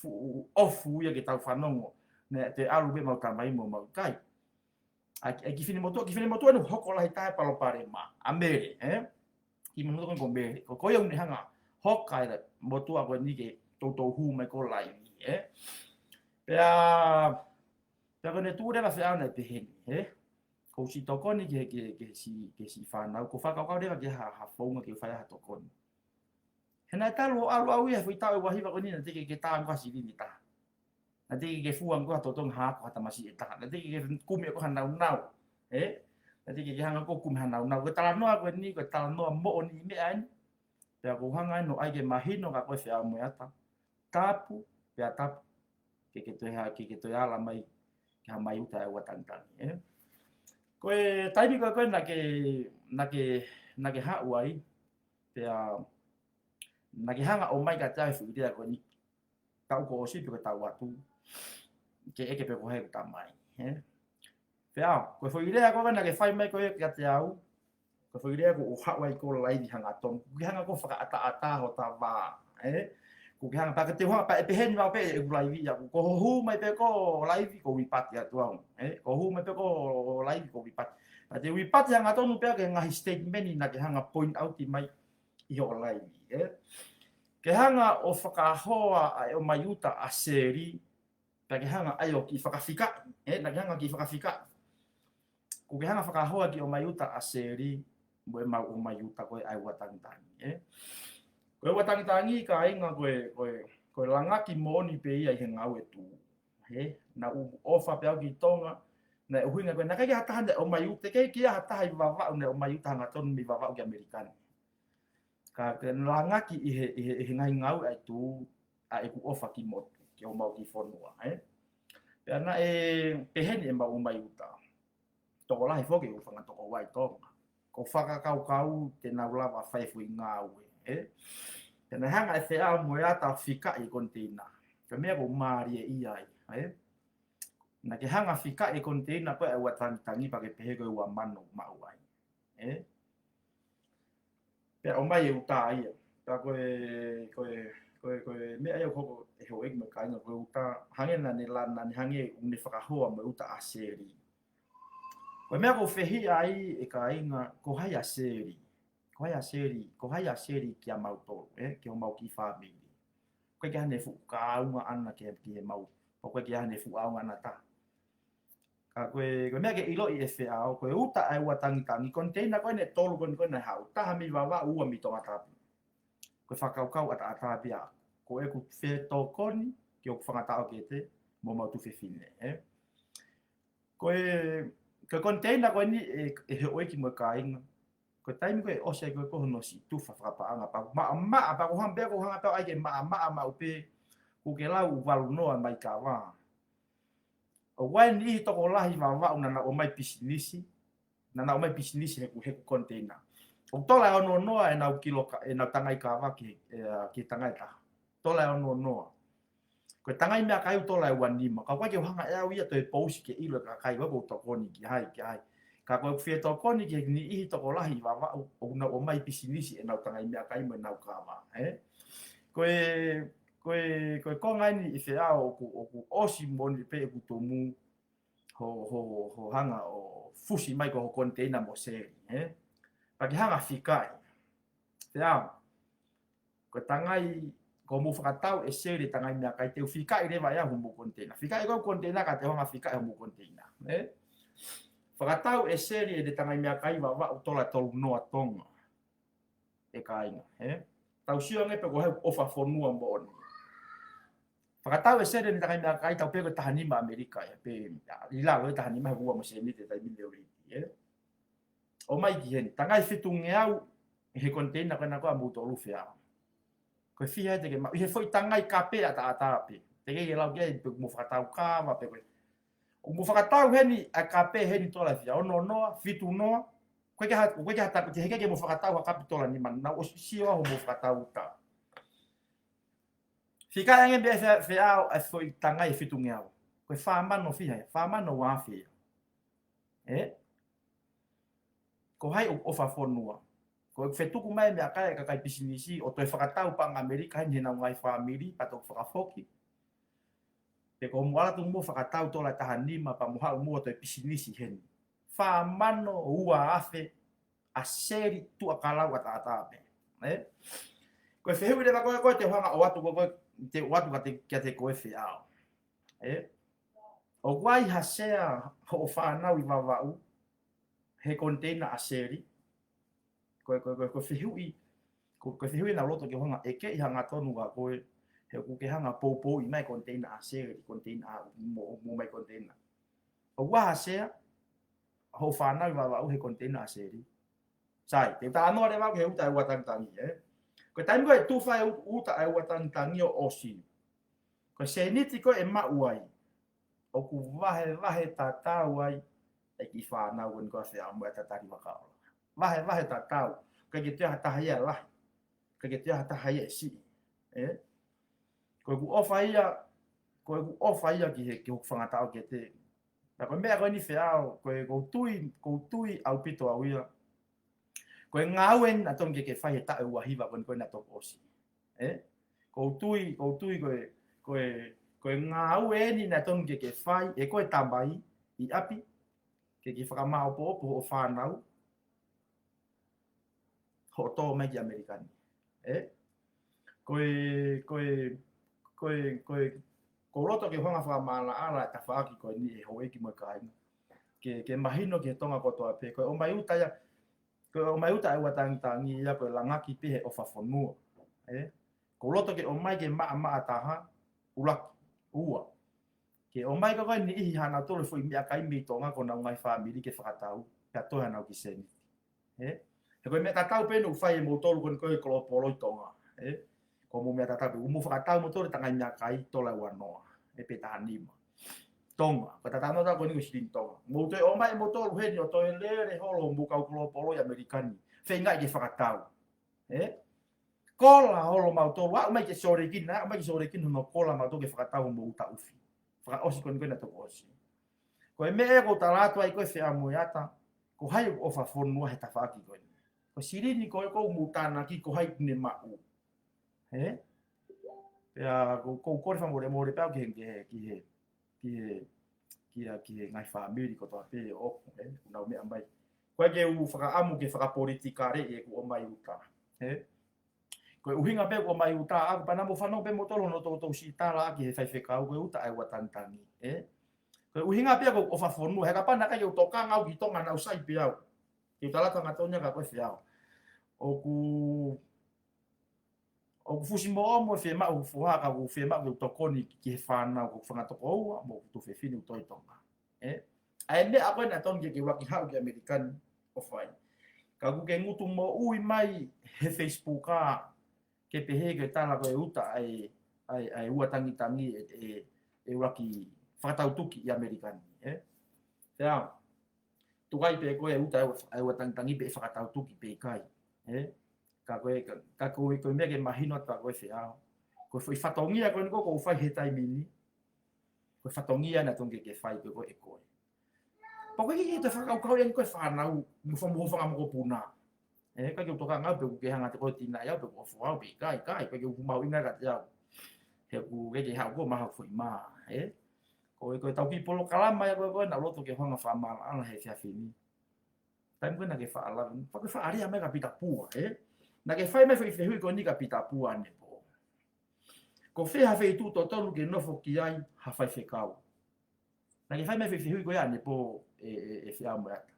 fuʻu ʻofu ia ke tau fanongo, naʻe toe ʻalu pē homau tamai mo homau kai. ʻA e, ʻa e kiʻi finemotuʻa, kiʻi finemotuʻa naʻe hoko lahi taha e palopalema, ʻa Mele, ē? Kiʻi finemotuʻa ko Mele, ko, ko ia ʻoku ne hanga ʻo hoka e motuʻa ko eni ke toutou hū mai ko ē ʻo laivi, ē? Pea, pea ko ʻene tuʻu leva Feʻao naʻe pehē ni, ē? Ko u siʻi tokoni ki he, ki he, ki he siʻi, ki he siʻi fānau. Ko u fakakaukau leva ki ha, ha founga ke u fai ha tokoni. He naʻe talu ʻo ʻalu au ia he foʻi taʻu ʻe ua hiva ko eni naʻe teʻeki ke tā ange ko ha silini ʻe taha. Naʻe teʻeki ke fua ange ko ha totongi hako ha tamasiʻi ʻe taha. Naʻe teʻeki ke kumi ko ha naunau. Ē? Naʻe teʻeki ke hanga ko ē ʻo kumi ha naunau. Ko e talanoa ko eni, ko e talanoa moʻoni meʻa eni. Pea ko u hanga eni ʻo ʻai ke mahino kia koe Feʻao mo e ʻata. Tapu, pea tapu. Ke ke toe ha, ke ke toe ala mai, ke ha mai uta ʻa e ua tangitangi, ē? Ko e taimi ko ē ko ē naʻa ke, naʻa ke, naʻa ke haʻu ai, pea, naʻa ke hanga ʻo ʻomai kiate au e foʻi lea ko eni, taʻu kuo ʻosi pe ko e taʻu atu, ke ʻeke pe ko hai ʻeku tamai, ē? Feʻao, ko e foʻi lea ko ē naʻa ke fai mai ko ē kiate au, ko e foʻi lea ko ʻeku haʻu ai ko ē ʻo laivi hangatonu. Kuo ke hanga ko ē ʻo fakaʻataʻatā hota vā, ē? Kuo ke hanga pē ke te u hanga pē ʻo pehē ni mau pē ʻeku laivi ia. Ko hoʻo hū mai pē ko ē ʻo laivi ko e uipati atu au, ē? Ko hoʻo hū mai pē ko ē ʻo laivi ko e uipati. Pea te u uipati hangatonu pē ki he ngaahi statement naʻa ke hanga ʻo point out mai ʻi hoʻo laivi, ē? Ke hanga ʻo fakahoa ʻa e ʻomai uta ʻa Seli, pea ke hanga ʻo ʻai ʻo kiʻi fakafikaʻi, ē, naʻa ke hanga ʻo kiʻi fakafikaʻi. Kuo ke hanga ʻo fakahoa e kiʻi ʻomai uta ʻa Seli, mo ʻemau ʻomai uta ko ē ʻa e ua tangitangi, ē. Ko e ua tangitangi kāinga ko e, ko e, ko e langaki moʻoni pē ia ʻi he ngāue tuʻu, ē. Naʻa ku ʻofa pē au ki Tonga, naʻe ʻuhinga ko ē, naʻe ʻikai ke ʻi ai ha taha naʻe ʻomai uta, teʻeki ke ʻi ai ha taha ʻi Vavaʻu naʻe ʻomai uta hangatonu mei Vavaʻu ki ʻAmelika ni. Ka ke langaki ʻi he, ʻi he, ʻi he ngaahi ngāue ʻa e tuʻu, ʻa ʻeku ʻofa ki motu, ki homau kiʻi fonua, ē? Pea naʻe pehē ni ʻemau ʻomai uta. Tokolahi foki ʻeku fanga tokoua ʻi Tonga. Ko e fakakaukau te nau lava ʻo fai e foʻi ngāue, ē? Pea naʻe hanga ʻe Feʻao mo e ʻata ʻo fikaʻi e koniteina. Ko e meʻa ʻoku ou mālieʻia ai, ē? Naʻa ke hanga ʻo fikaʻi e koniteina ko ē ʻa e ua tangitangi pea ke pehē ko e ua mano maʻu ai, ē? Pea ʻomai e uta ia. Pea ko e, ko e, ko e, ko e meʻa ia ʻoku hoko ʻe houʻeiki mo e kāinga ko e uta, hangē naʻa ne la-, naʻa ne hangē ʻoku ne fakahoa mo e uta ʻa Seli. Ko e meʻa ʻoku ou fehiʻa ai e kāinga, ko hai ʻa Seli? Ko hai ʻa Seli? Ko hai ʻa Seli kia mautolu, ē? Ki homau kiʻi fāmili. ʻOku ʻikai ke ʻi ai haʻane fuʻu kaunga ʻaʻana ki, ki he mau. ʻOku ʻikai ke ʻi ai haʻane fuʻu ʻaonga ʻaʻana ʻe taha. Ka ko e, ko e meʻa ke ʻiloʻi ʻe Feʻao, ko e uta ʻa e ua tangitangi, koniteina ko eni ʻe tolu ko eni ko ē naʻe haʻu, taha mei Vavaʻu, ua mei Tongatapu. Ko e fakakaukau ʻataʻatā pē ia, ko ʻeku fetokoni ki hoku fanga taʻokete mo homau tuofefine, ē? Ko e, ko e container ko eni ʻe, ʻe he ʻoiki mo e kāinga. Ko e taimi ko ē ʻosi ai ko ē ko hono siʻi tufa fakapaʻanga pea maʻamaʻa, pea ko hanga pē, ko hanga pē ai ke maʻamaʻa maʻu pē, kuo ke lau ʻoku valu noa mai kava. ʻOku ʻi ai e niʻihi tokolahi Vavaʻu naʻa nau ʻomai pisinisi, naʻa nau ʻomai pisinisi he ʻoku, he ʻoku container. ʻOku tola ʻe ono noa ʻenau kilo ka-, ʻenau tangai kava ki, ʻe, ki he tangai ʻe taha. Tola ʻe ono noa. Ko e tangai meʻakai ʻoku tola ʻe ua nima. Ka ʻoku ʻikai ke u hanga ʻe au ia ʻo toe pousi ke ʻilo e kakai ʻoku ou tokoni ki hai, ki hai. Ka ko ʻeku fie tokoni ki he niʻihi tokolahi Vavaʻu ʻoku nau ʻomai pisinisi ʻenau tangai meʻakai mo ʻenau kava, ē? Ko e, ko e, ko e konga eni ʻe Feʻao ʻoku, ʻoku ʻosi moʻoni pē ʻeku tumu ho, ho, ho hanga ʻo fusi mai ko ho container mo Seli, ē? Pea ke hanga fikaʻi. Feʻao, ko e tangai, ko mou fakatau ʻe Seli e tangai meʻakai, te u fikaʻi leva ʻe au homou container. Fikaʻi ko e container ka te u hanga fikaʻi homou container, ē? Fakatau ʻe Seli ʻene tangai meʻakai Vavaʻu tola ʻe tolu noa Tonga. ʻE kāinga, ē? Tau sio ange pē ko hai ʻofa fonua moʻoni. Fakatau ʻe Seli ʻene tangai meʻakai, tau pehē ko e taha nima ʻAmelika, ē, pē ʻi lalo e taha nima he ua mo e sēniti he taimi ni ʻo e leti, ē? ʻOmai ki heni, tangai fitungeau he container ko ena ko ē ʻamoutolu Feʻao. Ko e fiha ia te ke maʻu, ʻi he foʻi tangai kape ʻataʻatā pē. Te ke lau ki ai pe ʻoku mou fakatau kava pe ko e. ʻOku mou fakatau heni, ʻa e kape heni tola ʻe fiha, ono noa, fitu noa. ʻOku ʻikai ke ha, ʻoku ʻikai ke ha tapu, te heke ke mou fakatau ha kape tola nima, naʻa ku ʻosi sio au hoʻomou fakatau uta. Fikaʻi ange pē Fe-, Feʻao ʻa e foʻi tangai fitungeau. Ko e fā mano fiha ia, fā mano ua afe ia. Ē? Ko hai ʻoku ʻofa fonua. Ko e fetuku mai meʻakai e kakai pisinisi ʻo toe fakatau paʻanga ʻAmelika heni heʻenau ngaahi fāmili, pea toki fakafoki. Pe ko mou ala tuʻu mou fakatau tola ʻe taha nima pea mou haʻu mou toe pisinisi heni. Fā mano ua afe ʻa Seli Tuʻakalau ʻataʻatā pē. Ē? Ko e fehuʻi leva ko ē, ko ē te u hanga ʻo ʻoatu ko ē, ko ē te u ʻoatu kiate, kiate koe Feʻao. Ē? ʻOku ʻi ai ha sea hoʻo fānau ʻi Vavaʻu he container ʻa Seli? Ko e, ko e, ko e, ko e fehuʻi, ko, ko e fehuʻi naʻa ku loto ke u hanga ʻeke ʻi he hangatonu ʻa koe, he ʻoku ke hanga poupouʻi mai container ʻa Seli, container ʻa mo, mo mai container. ʻOku ʻi ai ha sea hoʻo fānau ʻi Vavaʻu he container ʻa Seli? Sai, te u talanoa leva ki he uta ʻa e ua tangitangi, ē? Ko e taimi ko ē ʻe tufa ai e u-, uta ʻa e ua tangitangi ʻo ʻosi, ko e sēniti ko ē ʻe maʻu ai, ʻoku vahevahe tatau ai e kiʻi fānau ko eni ko ē ʻa Feʻao mo e tataki vakaola. Vahevahe tatau, ʻikai ke toe ʻi ai ha taha ia ʻe lahi, ʻikai ke toe ʻi ai ha taha ia ʻe siʻi, ē? Ko ʻeku ʻofa ia, ko ʻeku ʻofa ia ki he, ki hoku fanga taʻo kiate. Pea ko e meʻa ko eni Feʻao, ko e, ʻoku ou tui, ʻoku ou tui ʻaupito au ia. Ko e ngāue eni naʻe tonu ke ke fai he taʻu ʻe ua hiva ko eni ko ē naʻe toki ʻosi. Ē? ʻOku ou tui, ʻoku ou tui ko e, ko e, ko e ngāue eni naʻe tonu ke ke fai, ʻe ko e tamai, ʻi ʻapi, ke ke fakamāopoopo hoʻo fānau, hoʻo tō mai ki ʻAmelika ni. Ē? Ko e, ko e, ko e, ko e, ʻoku ou loto ke u hanga fakamaʻalaʻala e tafaʻaki ko eni ʻe houʻeiki mo e kāinga. Ke, ke mahino ki he Tonga kotoa pē, ko e ʻomai uta ia, ko e ʻomai uta ʻa e ua tangitangi ia ko e langaki pē he ʻofa fonua. Ē? ʻOku ou loto ke ʻomai ke maʻamaʻa taha, ʻuluaki, ua. Ke ʻomai ko ē ko eni ʻi he hanau tolo foʻi meʻakai mei Tonga ko honau ngaahi fāmili ke fakatau, pea toe hanau kiʻi sēniti. Ē? He ko e meʻa tatau pē ʻoku fai ʻe moutolu ko eni ko e kolopolo ʻi Tonga. Ē? Ko hoʻomou meʻa tatau pē, ʻoku mou fakatau moutolu e tangai meʻakai tola ʻe ua noa. Ē, pe taha nima. Tonga, ko e tatau tatau ko eni ko e silini Tonga. Mou toe ʻomai ʻe moutolu heni ʻo toe lele holo hoʻomou kau kolopolo ʻi ʻAmelika ni. Feingaʻi ke fakatau. Ē? Kola holo mautolu, aʻu mai ki Sōlekina, aʻu mai ki Sōlekina hono kola mautolu ke fakatau hoʻomou uta ʻufi. Fakaʻosi ko eni ko ē naʻe toki ʻosi. Ko e meʻa ē ʻoku ou tala atu ai ko ē Feʻao mo e ʻata, ko hai ʻoku ʻofa fonua he tafaʻaki ko eni. Ko e silini ko ē ʻoku mou tānaki ko hai ʻoku ne maʻu. Ē? Pea ʻoku ou, ʻoku ou kole fakamolemole pē au ki he, ki he, ki he, ki he, ki he, ki he ngaahi fāmili kotoa pē ʻoku, ē? ʻOku nau meʻa mai. Ko e ke u fakaʻamu ke fakapolitikale ʻeku ʻomai uta. Ē? Ko e ʻuhinga pē ʻeku ʻomai uta ʻaʻaku pea naʻa mou fanongo pē moutolu hono toutou siʻi tala ʻaki he faifekau ko e uta ʻa e ua tangitangi, ē? Ko e ʻuhinga pē ʻeku ʻofa fonua, he kapau naʻe ʻikai ke u tokanga au ki Tonga naʻa ku sai pē au. Ke u tala atu hangatonu ia kia koe Feʻao. ʻOku, ʻoku fusi moʻomo e fiemaʻu ʻeku foha ka ʻoku fiemaʻu ke u tokoni ki he fānau ko ʻeku fanga tokoua mo ʻeku tuofefine ʻoku tō ʻi Tonga. Ē? ʻA e meʻa ko ē naʻe tonu ke ke ʻuluaki haʻu ki ʻAmelika ni ʻo fai. Ka ʻoku ke ngutu moʻui mai he Facebook ā, ke pehē ke tala ko e uta ʻa e, ʻa e, ʻa e ua tangitangi ʻe, ʻe, ʻe ʻuluaki fakatautuki ʻi ʻAmelika ni, ē? Pea, tuku ai pē ko e uta ʻa e ua tangitangi pe ʻe fakatautuki pe ʻikai, ē? Ka ko e, ka, ka ko e, ko e meʻa ke mahino atu ʻa ko e Feʻao. Ko e foʻi fatongia ko eni ko ē ʻoku ou fai he taimi ni, ko e fatongia naʻe tonu ke ke fai ko ē ko ē ʻe koe. Pea ko e ʻikai ke toe fakakaukau eni ko e fānau, mo fa-, mo fanga mokopuna. Ē, ʻikai ke u tokanga pe ʻoku ke hanga ʻe koe ʻo tinaʻi au, pe ʻoku ke ʻofa au, pe ʻikai, ʻikai, ʻikai ke u mahuʻinga kiate au. He ʻoku ʻikai ke haʻu koe ʻo maʻu haʻaku foʻi mā, ē? Ko e, ko e tau kiʻi polokalama ia ko ē, ko ē naʻa ku loto ke u hanga ʻo fakamaʻalaʻala he efiafi ni. Taimi ko ē naʻa ke faʻa lave, pea ke faʻa lea mai kia Pita Pua, ē? Naʻa ke fai mai e foʻi fehuʻi ko eni kia Pita Pua ʻanepō. Ko fē ha feituʻu totonu ke nofo ki ai ha faifekau? Naʻa ke fai mai e foʻi fehuʻi ko ia ʻanepō ē, ē, ē Feʻao Moeata.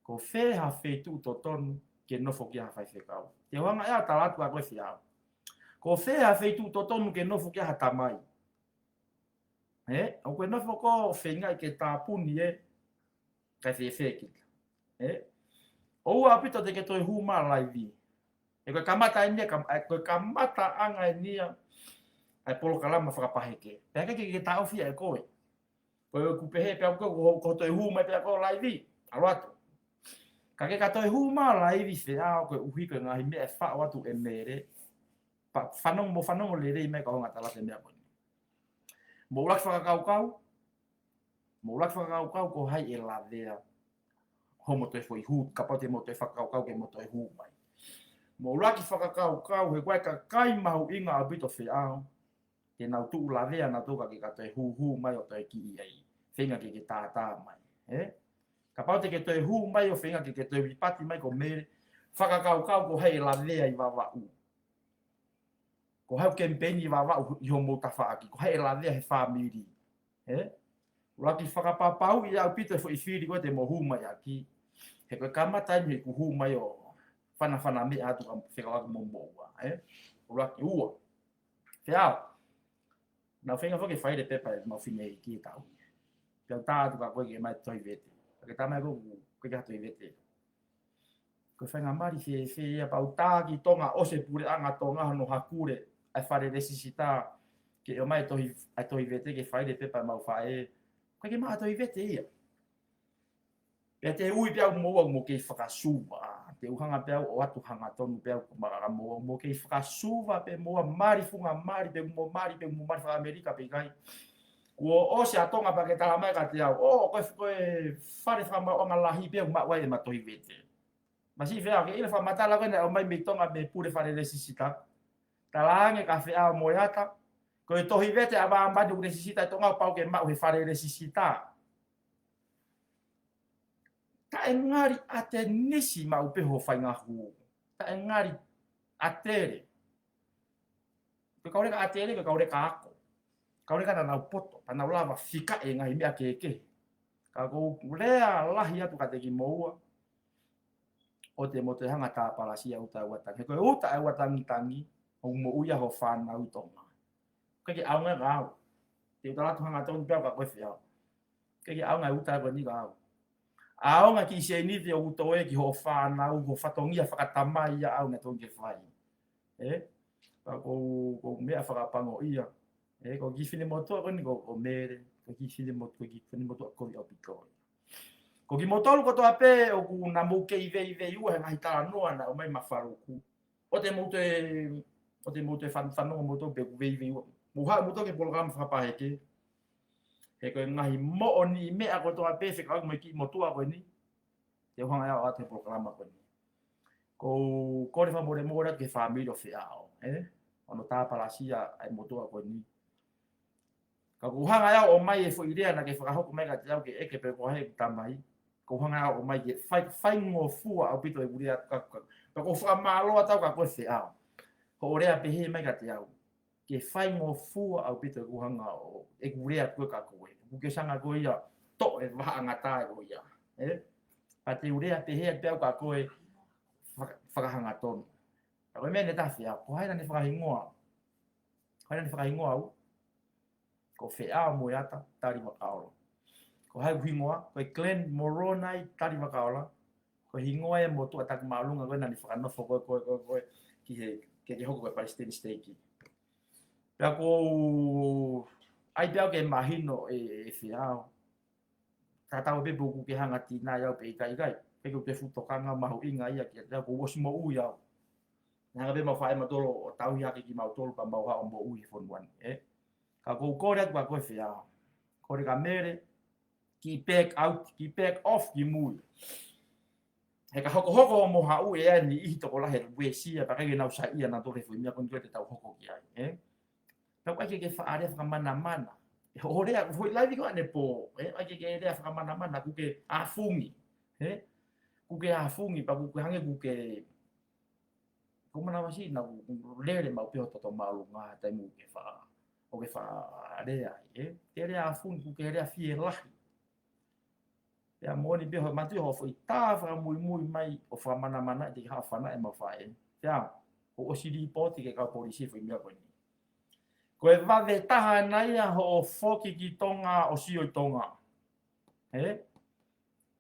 Ko fē ha feituʻu totonu ke nofo ki ai ha faifekau? Te u hanga ʻe au ʻo tala atu kia koe Feʻao. Ko fē ha feituʻu totonu ke nofo ki ai ha tamai? Ē, ʻoku ke nofo koe ʻo feingaʻi ke tāpuni ē, kae fēfē kita? Ē? ʻOua ʻaupito te ke toe hū mai laivi. Ē, ko e kamata eni ia, kam-, ē, ko e kamataʻanga eni ia ʻa e polokalama fakapaheke. Pea ʻikai ke, ke taʻofi ia ʻe koe. Ko ʻeku pehē pē au ko, ko, ko e toe hū mai pē au ko e laivi, ʻalu atu. Ka ke ka toe hū mai laivi Feʻao, koeʻuhi ko e ngaahi meʻa ʻe faʻo atu ʻe Mele, pea fanongo, mou fanongo lelei mai kau hangatala ʻi he meʻa ko eni. Mou ʻuluaki fakakaukau, mou ʻuluaki fakakaukau ko hai ʻe lavea hoʻomou toe foʻi hū, kapau te mou toe fakakaukau ke mou toe hū mai. Mou ʻuluaki fakakaukau he ko e kakai mahuʻinga ʻaupito Feʻao, te nau tuʻu lavea nautolu ka ke ka toe hūhū mai ʻo toe kiʻi ai. Feinga ke ke tātā mai, ē? Kapau te ke toe hū mai ʻo feinga ke ke toe vipati mai ko Mele, fakakaukau ko hai ʻe lavea ʻi Vavaʻu. Ko hai ʻoku kemipeini ʻi Vavaʻu ʻi hoʻomou tafaʻaki, ko hai ʻe lavea he fāmili, ē? ʻUluaki fakapapauʻi ʻaupito e foʻi fili ko ē te mou hū mai ʻaki. He ko e kamata eni ʻeku hū mai ʻo fanafana meʻa atu ka fekauʻaki mo moua, ē? ʻUluaki. Ua. Feʻao. Naʻa ku feinga foki ke fai e pepa ʻemau fineʻeiki he taʻu ni. Pea u tā atu kia koe ke ʻomai e tohi vete. Ka ke tā mai ko ē ʻoku ʻikai ke ʻi ai ha tohi vete. Ko e faingamālie fēfē ia pea u tā ki Tonga, ʻosi e puleʻanga Tonga hono hakule ʻa e fale lēsisita ke ʻomai e tohi, ʻa e tohi vete ke fai e pepa ʻemau faʻē. ʻIkai ke maʻu ha tohi vete ia. Pea te u ui pē au mo au mo kei fakasuva, te u hanga pē au ʻo ʻoatu hangatonu pē au ko maka mo au mo kei fakasuva pē mo au mali funga mali pē mo mali pē mo mali faka-ʻAmelika pe ʻikai. Kuo ʻosi ʻa Tonga pea ke tala mai kiate au, ʻō, ko e, ko e fale fakamaauʻanga lahi pē ʻoku maʻu ai ʻema tohi vete. Masiʻi Feʻao, ke ʻilo e fakamatala ko ē naʻe ʻomai mei Tonga mei he pule fale lēsisita. Talaange kia Feʻao Moeata, ko e tohi vete ʻa māmani ʻoku lēsisita ʻi Tonga ʻoku pau ke maʻu he fale lēsisita. Taʻe ngali ʻAtenisi maʻu pē hoʻo faʻahinga hū. Taʻe ngali ʻAtele. Ko e kau leka ʻAtele, ko e kau leka ako. Kau leka naʻa nau poto, pea nau lava fika e ngaahi meʻa kehekehe. Ka ʻoku ou lea lahi atu kiate kimoua, ʻoua te mou toe hanga ʻo tāpalasia e uta ʻa e ua tangi. He ko e uta ʻa e ua tangitangi, ʻoku moʻui ai hoʻo fānau ʻi Tonga. ʻIkai ke ʻaonga kia au. Te u tala atu hangatonu pē au kia koe Feʻao. ʻIkai ke ʻaonga e uta ko eni kia au. ʻAonga e kiʻi sēniti ʻoku toe ki hoʻo fānau, hoʻo fatongia fakatamai ia ʻaonga tonu ke fai. Ē? Pea ko, ko e meʻa fakapango ia. Ē, ko e kiʻi finemotuʻa ko eni ko, ko Mele, ko e kiʻi finemotuʻa, ko e kiʻi finemotuʻa kovi ʻaupito. Ko kimoutolu kotoa pē ʻoku na mou kei veiveiua he ngaahi talanoa naʻe ʻomai mei Faluku. ʻOua te mou toe, ʻoua te mou toe fan-, fanongo moutolu pe ʻoku veiveiua. Mou haʻu moutolu ki he polokalama fakapaheke. He ko e ngaahi moʻoniʻi meʻa kotoa pē fekauʻaki mo e kiʻi motuʻa ko eni. Te u hanga ʻe au ʻo ʻoatu he polokalama ko eni. Ko, ko e fakamolemole atu ki he fāmili ʻo Feʻao, ē? Hono tāpalasia ʻa e motuʻa ko eni. Ka ʻoku ou hanga ʻe au ʻo ʻomai e foʻi lea naʻa ke fakahoko mai kiate au ke ʻeke pe ko hai ʻeku tamai. ʻOku ou hanga ʻe au ʻo ʻomai ke fai, faingofua ʻaupito ʻeku lea ka, ka, ka ʻoku ou fakamālō atu au kia koe Feʻao. Hoʻo lea pehē mai kiate au. Ke faingofua ʻaupito ʻeku hanga ʻo, ʻeku lea ko ē kia koe. ʻOku ke sanga ko ia, toʻo e vahaʻangata ko ia. Ē? Pea te u lea pehē atu pē au kia koe faka-, fakahangatonu. Ka ko e meʻa ne tafe au, ko hai naʻa ne fakahingoa. Ko hai naʻa ne fakahingoa au. Ko Feʻao Moeata Talivakaolo. Ko hai hoku hingoa? Ko e Glenn Moroni Talivakaola. Ko e hingoa ʻo e motuʻa taki māʻolunga ko ē naʻa ne fakanofo ko ē, ko ē, ko ē, ko ē, ki he, ke, ke hoko ko e Palesiteni Siteiki. Pea ʻoku ou ʻai pē au ke mahino ʻe, ʻe Feao. Tatau pē pe ʻoku ke hanga ʻo tinai au pe ʻikai, ʻikai. Pe ko e fuʻu tokanga mahuʻinga ia kiate au, kuo u ʻosi moʻui au. Naʻe hanga pē ʻemau faʻē mautolu ʻo tauhi hake kimautolu pea mau haʻu ʻo moʻui he fonua ni, ē? Ka ʻoku ou kole atu kia koe Feao. Kole kia Mele, kiʻi back out, kiʻi back off ki mui. He ka hokohoko hoʻomo haʻu ʻe ʻi ai e niʻihi tokolahi ʻoku uesia, pea ʻikai ke nau saiʻia nautolu he foʻi meʻa ko eni ko ē te tau hoko ki ai, ē? Pea ʻoku ʻikai ke ke faʻa lea fakamanamana. ʻE hoʻo lea, ko e foʻi laivi ko ē ʻanepō, ē? ʻIkai ke ke lea fakamanamana, kuo ke ʻafungi, ē? Kuo ke ʻafungi, pea kuo ke hangē kuo ke, ko e manavasiʻi naʻa ku lele maʻu pē ho toto māʻolunga he taimi ʻoku ke faʻa, ʻoku ke faʻa lea ai, ē? Ke lea ʻafungi, kuo ke lea fielahi. Pea moʻoni pē hoʻo manatuʻi hoʻo foʻi tā fakamuimui mai ʻo fakamanamana ʻi te ke haʻu ʻo fana ʻemau faʻē. Pea, kuo ʻosi lipooti ki he kau polisi e foʻi meʻa ko eni. Ko e vave taha ena ia hoʻo foki ki Tonga ʻo sio ʻi Tonga. Ē?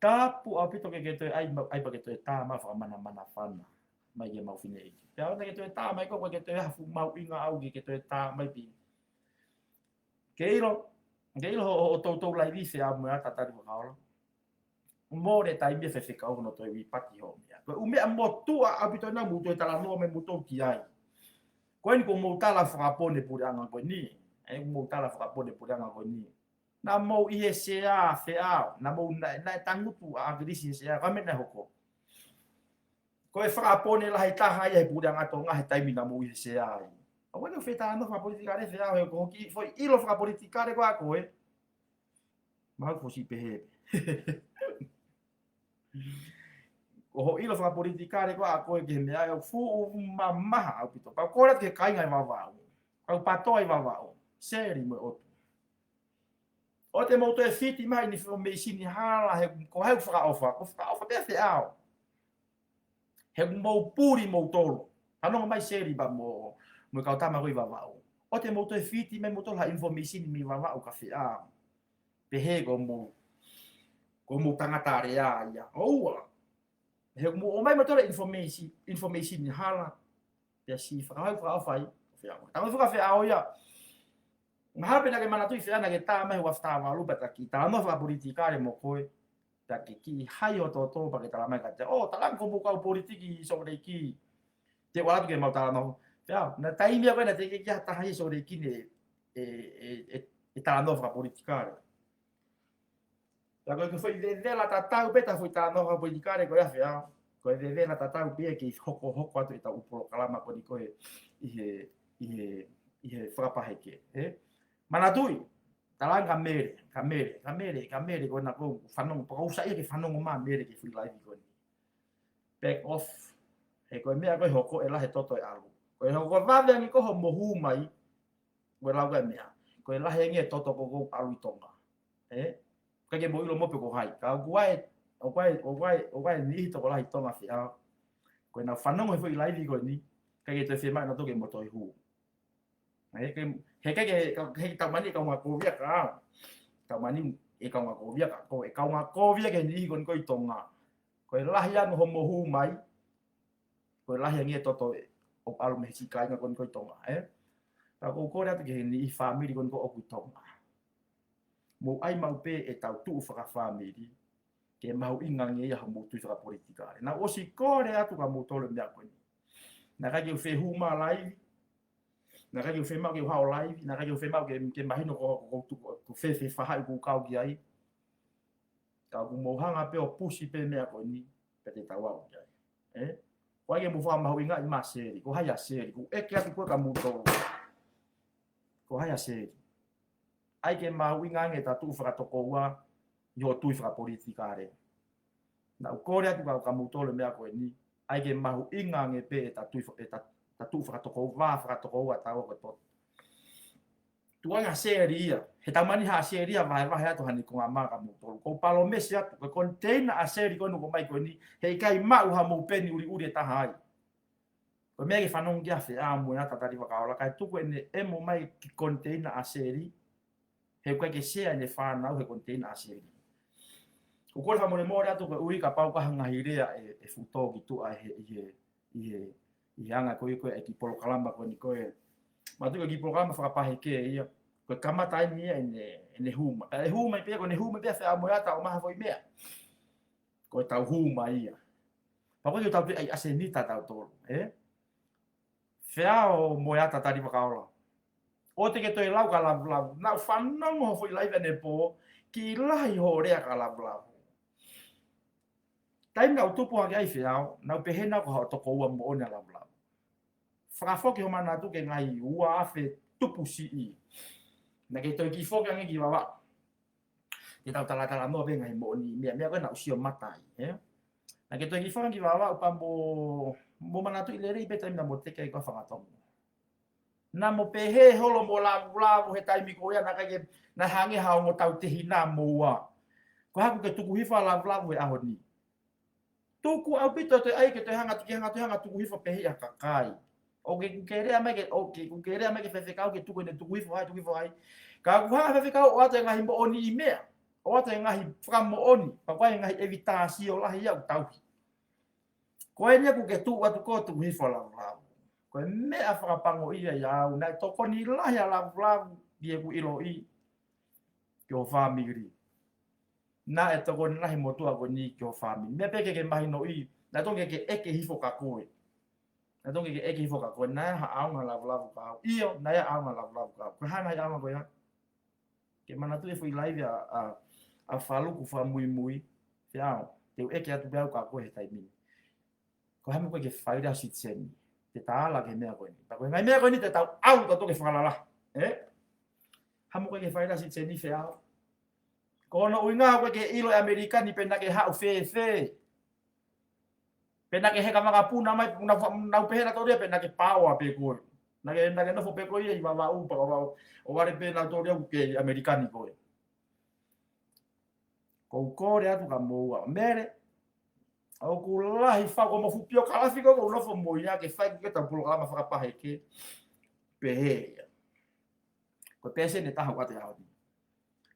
Tapu ʻaupito ke ke toe ʻai ma-, ʻai pea ke toe tā mai fakamanamana fana. Mai ki heʻemau fineʻeiki. Pea ʻoua naʻa ke toe tā mai ko ē, ʻoku ʻikai ke toe ʻi ai ha fuʻu mahuʻinga ʻaʻau ke ke toe tā mai pē. Ke ʻilo, ke ʻilo hoʻo, hoʻo toutou laivi Feao mo e ata Talivakaola. Mole taimi ia ʻe faifekau hono toe uipaki hoʻo meʻa. Ko e ʻū meʻa motuʻa ʻaupito ena mou toe talanoa mai moutolu ki ai. Ko eni kuo mou tala fakapō ʻene puleʻanga ko eni. Ē, kuo mou tala fakapō ʻene puleʻanga ko eni. Naʻa mou ʻi he sea Feao, naʻa mou naʻe, naʻe tangutu ʻa ʻAkilisi he sea, ko e hā e meʻa naʻe hoko? Ko e fakapō ʻe lahi taha ia he puleʻanga Tonga he taimi naʻa mou ʻi he sea ai. ʻOua naʻa ke fetalanoa fakapolitikale Feao, he ko hoʻo kiʻi foʻi ʻilo fakapolitikale ko ē ʻa koe. Mahalo kuo ʻosi pehē pē. Ko hoʻo ʻilo fakapolitikale ko ē ʻa koe ki he meʻa ʻoku fuʻu mamaha ʻaupito. Pea u kole atu ki he kāinga ʻi Vavaʻu. Kau PATOA ʻi Vavaʻu. Seli mo e ʻOtu. ʻOua te mou toe fiti mai e information hala he ko hai ʻoku fakaʻofa. Ko e fakaʻofa pē ʻa Feao. He ʻoku mou puli moutolu. Fanongo mai Seli pea mo, mo e kau tama ko ē ʻi Vavaʻu. ʻOua te mou toe fiti mai moutolu ha information mei Vavaʻu kia Feao. Pehē ko hoʻomou, ko hoʻomou tangata lea ia. ʻOua. He ʻoku mou ʻomai moutolu e information, information hala. Pea siʻi fakahau fakaʻofa ai, Feao. Tau faka Feao ia. Mahalo pē naʻa ke manatuʻi Feao naʻa ke tā mai he ua afe taha valu pea ta kiʻi talanoa fakapolitikale mo koe. Ta ke kiʻi hai hoʻo toto pea ke tala mai kiate au. ʻŌ, talaange ko hoʻomou kau politiki ʻi Sōleki. Te u ʻalu atu ke mau talanoa. Feao, naʻe taimi ia ko ē naʻe teʻeki ke ʻi ai ha taha ʻi Sōleki ni ʻe, ʻe, ʻe, ʻe talanoa fakapolitikale. Pea ko e foʻi vevela tatau pē ʻeta foʻi talanoa fakapolitikale ko ia Feao. Ko e vevela tatau pē ia ke hokohoko atu ʻetau polokalama ko eni ko ē ʻi he, ʻi he, ʻi he fakapaheke, ē? Manatuʻi, talaange kia Mele, kia Mele, kia Mele, kia Mele, ko ena ʻoku ou fanongo, pea ʻoku ou saiʻia ke fanongo mai Mele ki he foʻi laivi ko eni. Back off. He ko e meʻa ko ē ʻe hoko ʻe lahi e toto ʻe ʻalu. Ko e hoko vave ange ko hoʻomo hū mai, ko e lau ko ē meʻa. Ko e lahi ange e toto ko ē ʻoku ʻalu ʻi Tonga. Ē? ʻIkai ke mou ʻilo mo pe ko hai. Ka ʻoku ʻi ai, ʻoku ʻi ai, ʻoku ʻi ai, ʻoku ʻi ai e niʻihi tokolahi ʻi Tonga Feao. Ko ʻenau fanongo he foʻi laivi ko eni, ʻikai ke toe fiemaʻu nautolu ke mo toe hū. Ē, ke, he ʻikai ke, ke, ke tau mani e kaungākovia kia au. Tau mani e kaungākovia kia koe, e kaungākovia ki he niʻihi ko eni ko ē ʻi Tonga. Ko e lahi ange hoʻomo hū mai, ko e lahi ange e toto ʻoku ʻalu mei he siʻi kāinga ko eni ko ē ʻi Tonga, ē? Ka ʻoku ou kole atu ki he niʻihi fāmili ko eni ko ē ʻoku ʻi Tonga. Mou ʻai maʻu pē ʻetau tuʻu fakafāmili, ke mahuʻinga ange ia hoʻomou tui fakapolitikale. Naʻa ku ʻosi kole atu kia moutolu e meʻa ko eni. Naʻe ʻikai ke u fie hū mai laivi, naʻe ʻikai ke u fiemaʻu ke u haʻu laivi, naʻe ʻikai ke u fiemaʻu ke, ke mahino ko, ko, ko, ko, ko fē, fē faʻahi ʻoku ou kau ki ai. Ka ʻoku mou hanga pē ʻo pusi pē meʻa ko eni, pea te tau aʻu ki ai. Ē? ʻOua ʻe mou fakamahuʻingaʻi mai Seli, ko hai ʻa Seli, ʻoku ou ʻeke atu ko ē kia moutolu. Ko hai ʻa Seli. ʻAi ke mahuʻinga ange ʻeta tuʻu fakatokoua, ʻi hoʻo tui fakapolitikale. Naʻa ku kole atu kia, kia moutolu e meʻa ko eni, ʻai ke mahuʻinga ange pē ʻeta tui fa-, ʻeta, ʻeta tuʻu fakatokoua, fakatokoua ʻa taua ko e toto. Tuʻunga Seli ia, he tau mani ha Seli ia vahevahe atu haʻane konga mā kia moutolu. ʻOku ou palōmesi atu, ko e koniteina ʻa Seli ko eni ʻoku ʻomai ko eni, heʻikai maʻu haʻamou peni ʻuliʻuli ʻe taha ai. Ko e meʻa ke fanongo ki ai Feao mo e ata Talivakaola, kae tuku ʻene ʻemo mai ki he koniteina ʻa Seli, he ʻoku ʻikai ke sea ʻene fānau he koniteina ʻa Seli. ʻOku ou fakamolemole atu koeʻuhi kapau ko ha ngaahi lea ʻe, ʻe fuʻu tō ki tuʻa he, ʻi he, ʻi he, ʻi he anga ko ē ko ē ʻa e kiʻi polokalama ko eni ko ē. Manatuʻi ko e kiʻi polokalama fakapaheke ia. Ko e kamata eni ia ʻene, ʻene hū mai. ʻE hū mai pē, ko ʻene hū mai pē Feao Moeata ʻo maha foʻi meʻa. Ko e tau hū mai ia. Pea ko e tau pē ʻai ʻasenita tautolu, ē? Feao Moeata Talivakaola. ʻOua te ke toe lau ka lavulavu. Naʻa ku fanongo hoʻo foʻi laivi ʻanepō, kiʻi lahi hoʻo lea ka lavulavu. Taimi naʻa ku tupu hake ai Feao, naʻa ku pehē naʻa ko haʻo toko ua moʻoni ʻa lavulavu. Fakafoki hoʻo manatu ki he ngaahi ua afe tupu siʻi. Naʻa ke toe kiʻi foki ange ki Vavaʻu. Te tau talatalanoa pē ngaahi moʻoni, meʻa, meʻa ko ē naʻa ku sio mata ai, ē? Naʻa ke toe kiʻi foki ange ki Vavaʻu pea mo, mo manatuʻi lelei pē taimi naʻa mo teke ai ko ē Fangatongo. Naʻa mo pehē holo mo lavulavu he taimi ko ia naʻe ʻikai ke, naʻe hangē ha ongo tautehina mo ua. Ko e hā ʻoku ke tuku hifo ʻa lavulavu he ʻaho ni? Tuku ʻaupito, toe ʻai ke toe hanga, ke hanga, toe hanga tuku hifo pehē ʻa e kakai. ʻOku ke, ʻoku ke lea mai ke, ʻoku ke, ʻoku ke lea mai ki he faifekau ke tuku ʻene tuku hifo hai, tuku hifo hai. Ka ʻoku hanga faifekau ʻo ʻoatu e ngaahi moʻoniʻi meʻa. ʻO ʻoatu e ngaahi fakamoʻoni. Pea ko e ngaahi ʻevitāsio lahi ia ʻoku tauhi. Ko eni ia ʻoku ke tuʻu atu ko ē tuku hifo ʻa lavulavu. Ko e meʻa fakapango ia ia au, naʻe tokoni lahi ʻa lavulavu, ʻi heʻeku ʻiloʻi, ki ho fāmili. Naʻe tokoni lahi motuʻa ko eni ki ho fāmili. Meʻa pē ke ke mahinoʻi, naʻe tokoni ke ke ʻeke hifo kia koe. Naʻe tokoni ke ke ʻeke hifo kia koe, naʻe ʻi ai ha ʻaonga ʻa lavulavu kia au. ʻIo, naʻe ʻi ai ha ʻaonga ʻa lavulavu kia au. Ko e hā e ngaahi ʻaonga ko ia? Ke manatuʻi e foʻi laivi ʻa, ʻa, ʻa Faluku fakamuimui, Feao, te u ʻeke atu pē au kia koe he taimi ni. Ko e hā e meʻa ko ē ke fai ai ʻa e sitiseni? Te ta ala ki he meʻa ko eni. Pea ko e ngaahi meʻa ko eni te tau ʻalu tautolu ki he fakalalahi. Ē? Hā e meʻa ko ē ke fai ai ʻa e sitiseni Feao? Ko hono ʻuhinga ko ē ke ʻilo ʻe ʻAmelika ni pe naʻa ke haʻu fēfē. Pe naʻa ke heka vakapuna mai, nau fa-, nau pehē nautolu ia pe naʻa ke paoa pē koe. Naʻa ke, naʻa ke nofo pē koe ia ʻi Vavaʻu pea ʻo, ʻo vale pē nautolu ia ʻoku ke ʻi ʻAmelika ni koe. Ko u kole atu kia moua. Mele, ʻoku lahi fau ko mo fuʻu piokalafi ko ē ʻoku ou nofo mo ia ke fai ki he tau polokalama fakapaheke. Pehē ia. Ko e pēseni ʻe taha ʻoku ʻoatu he ʻaho ni.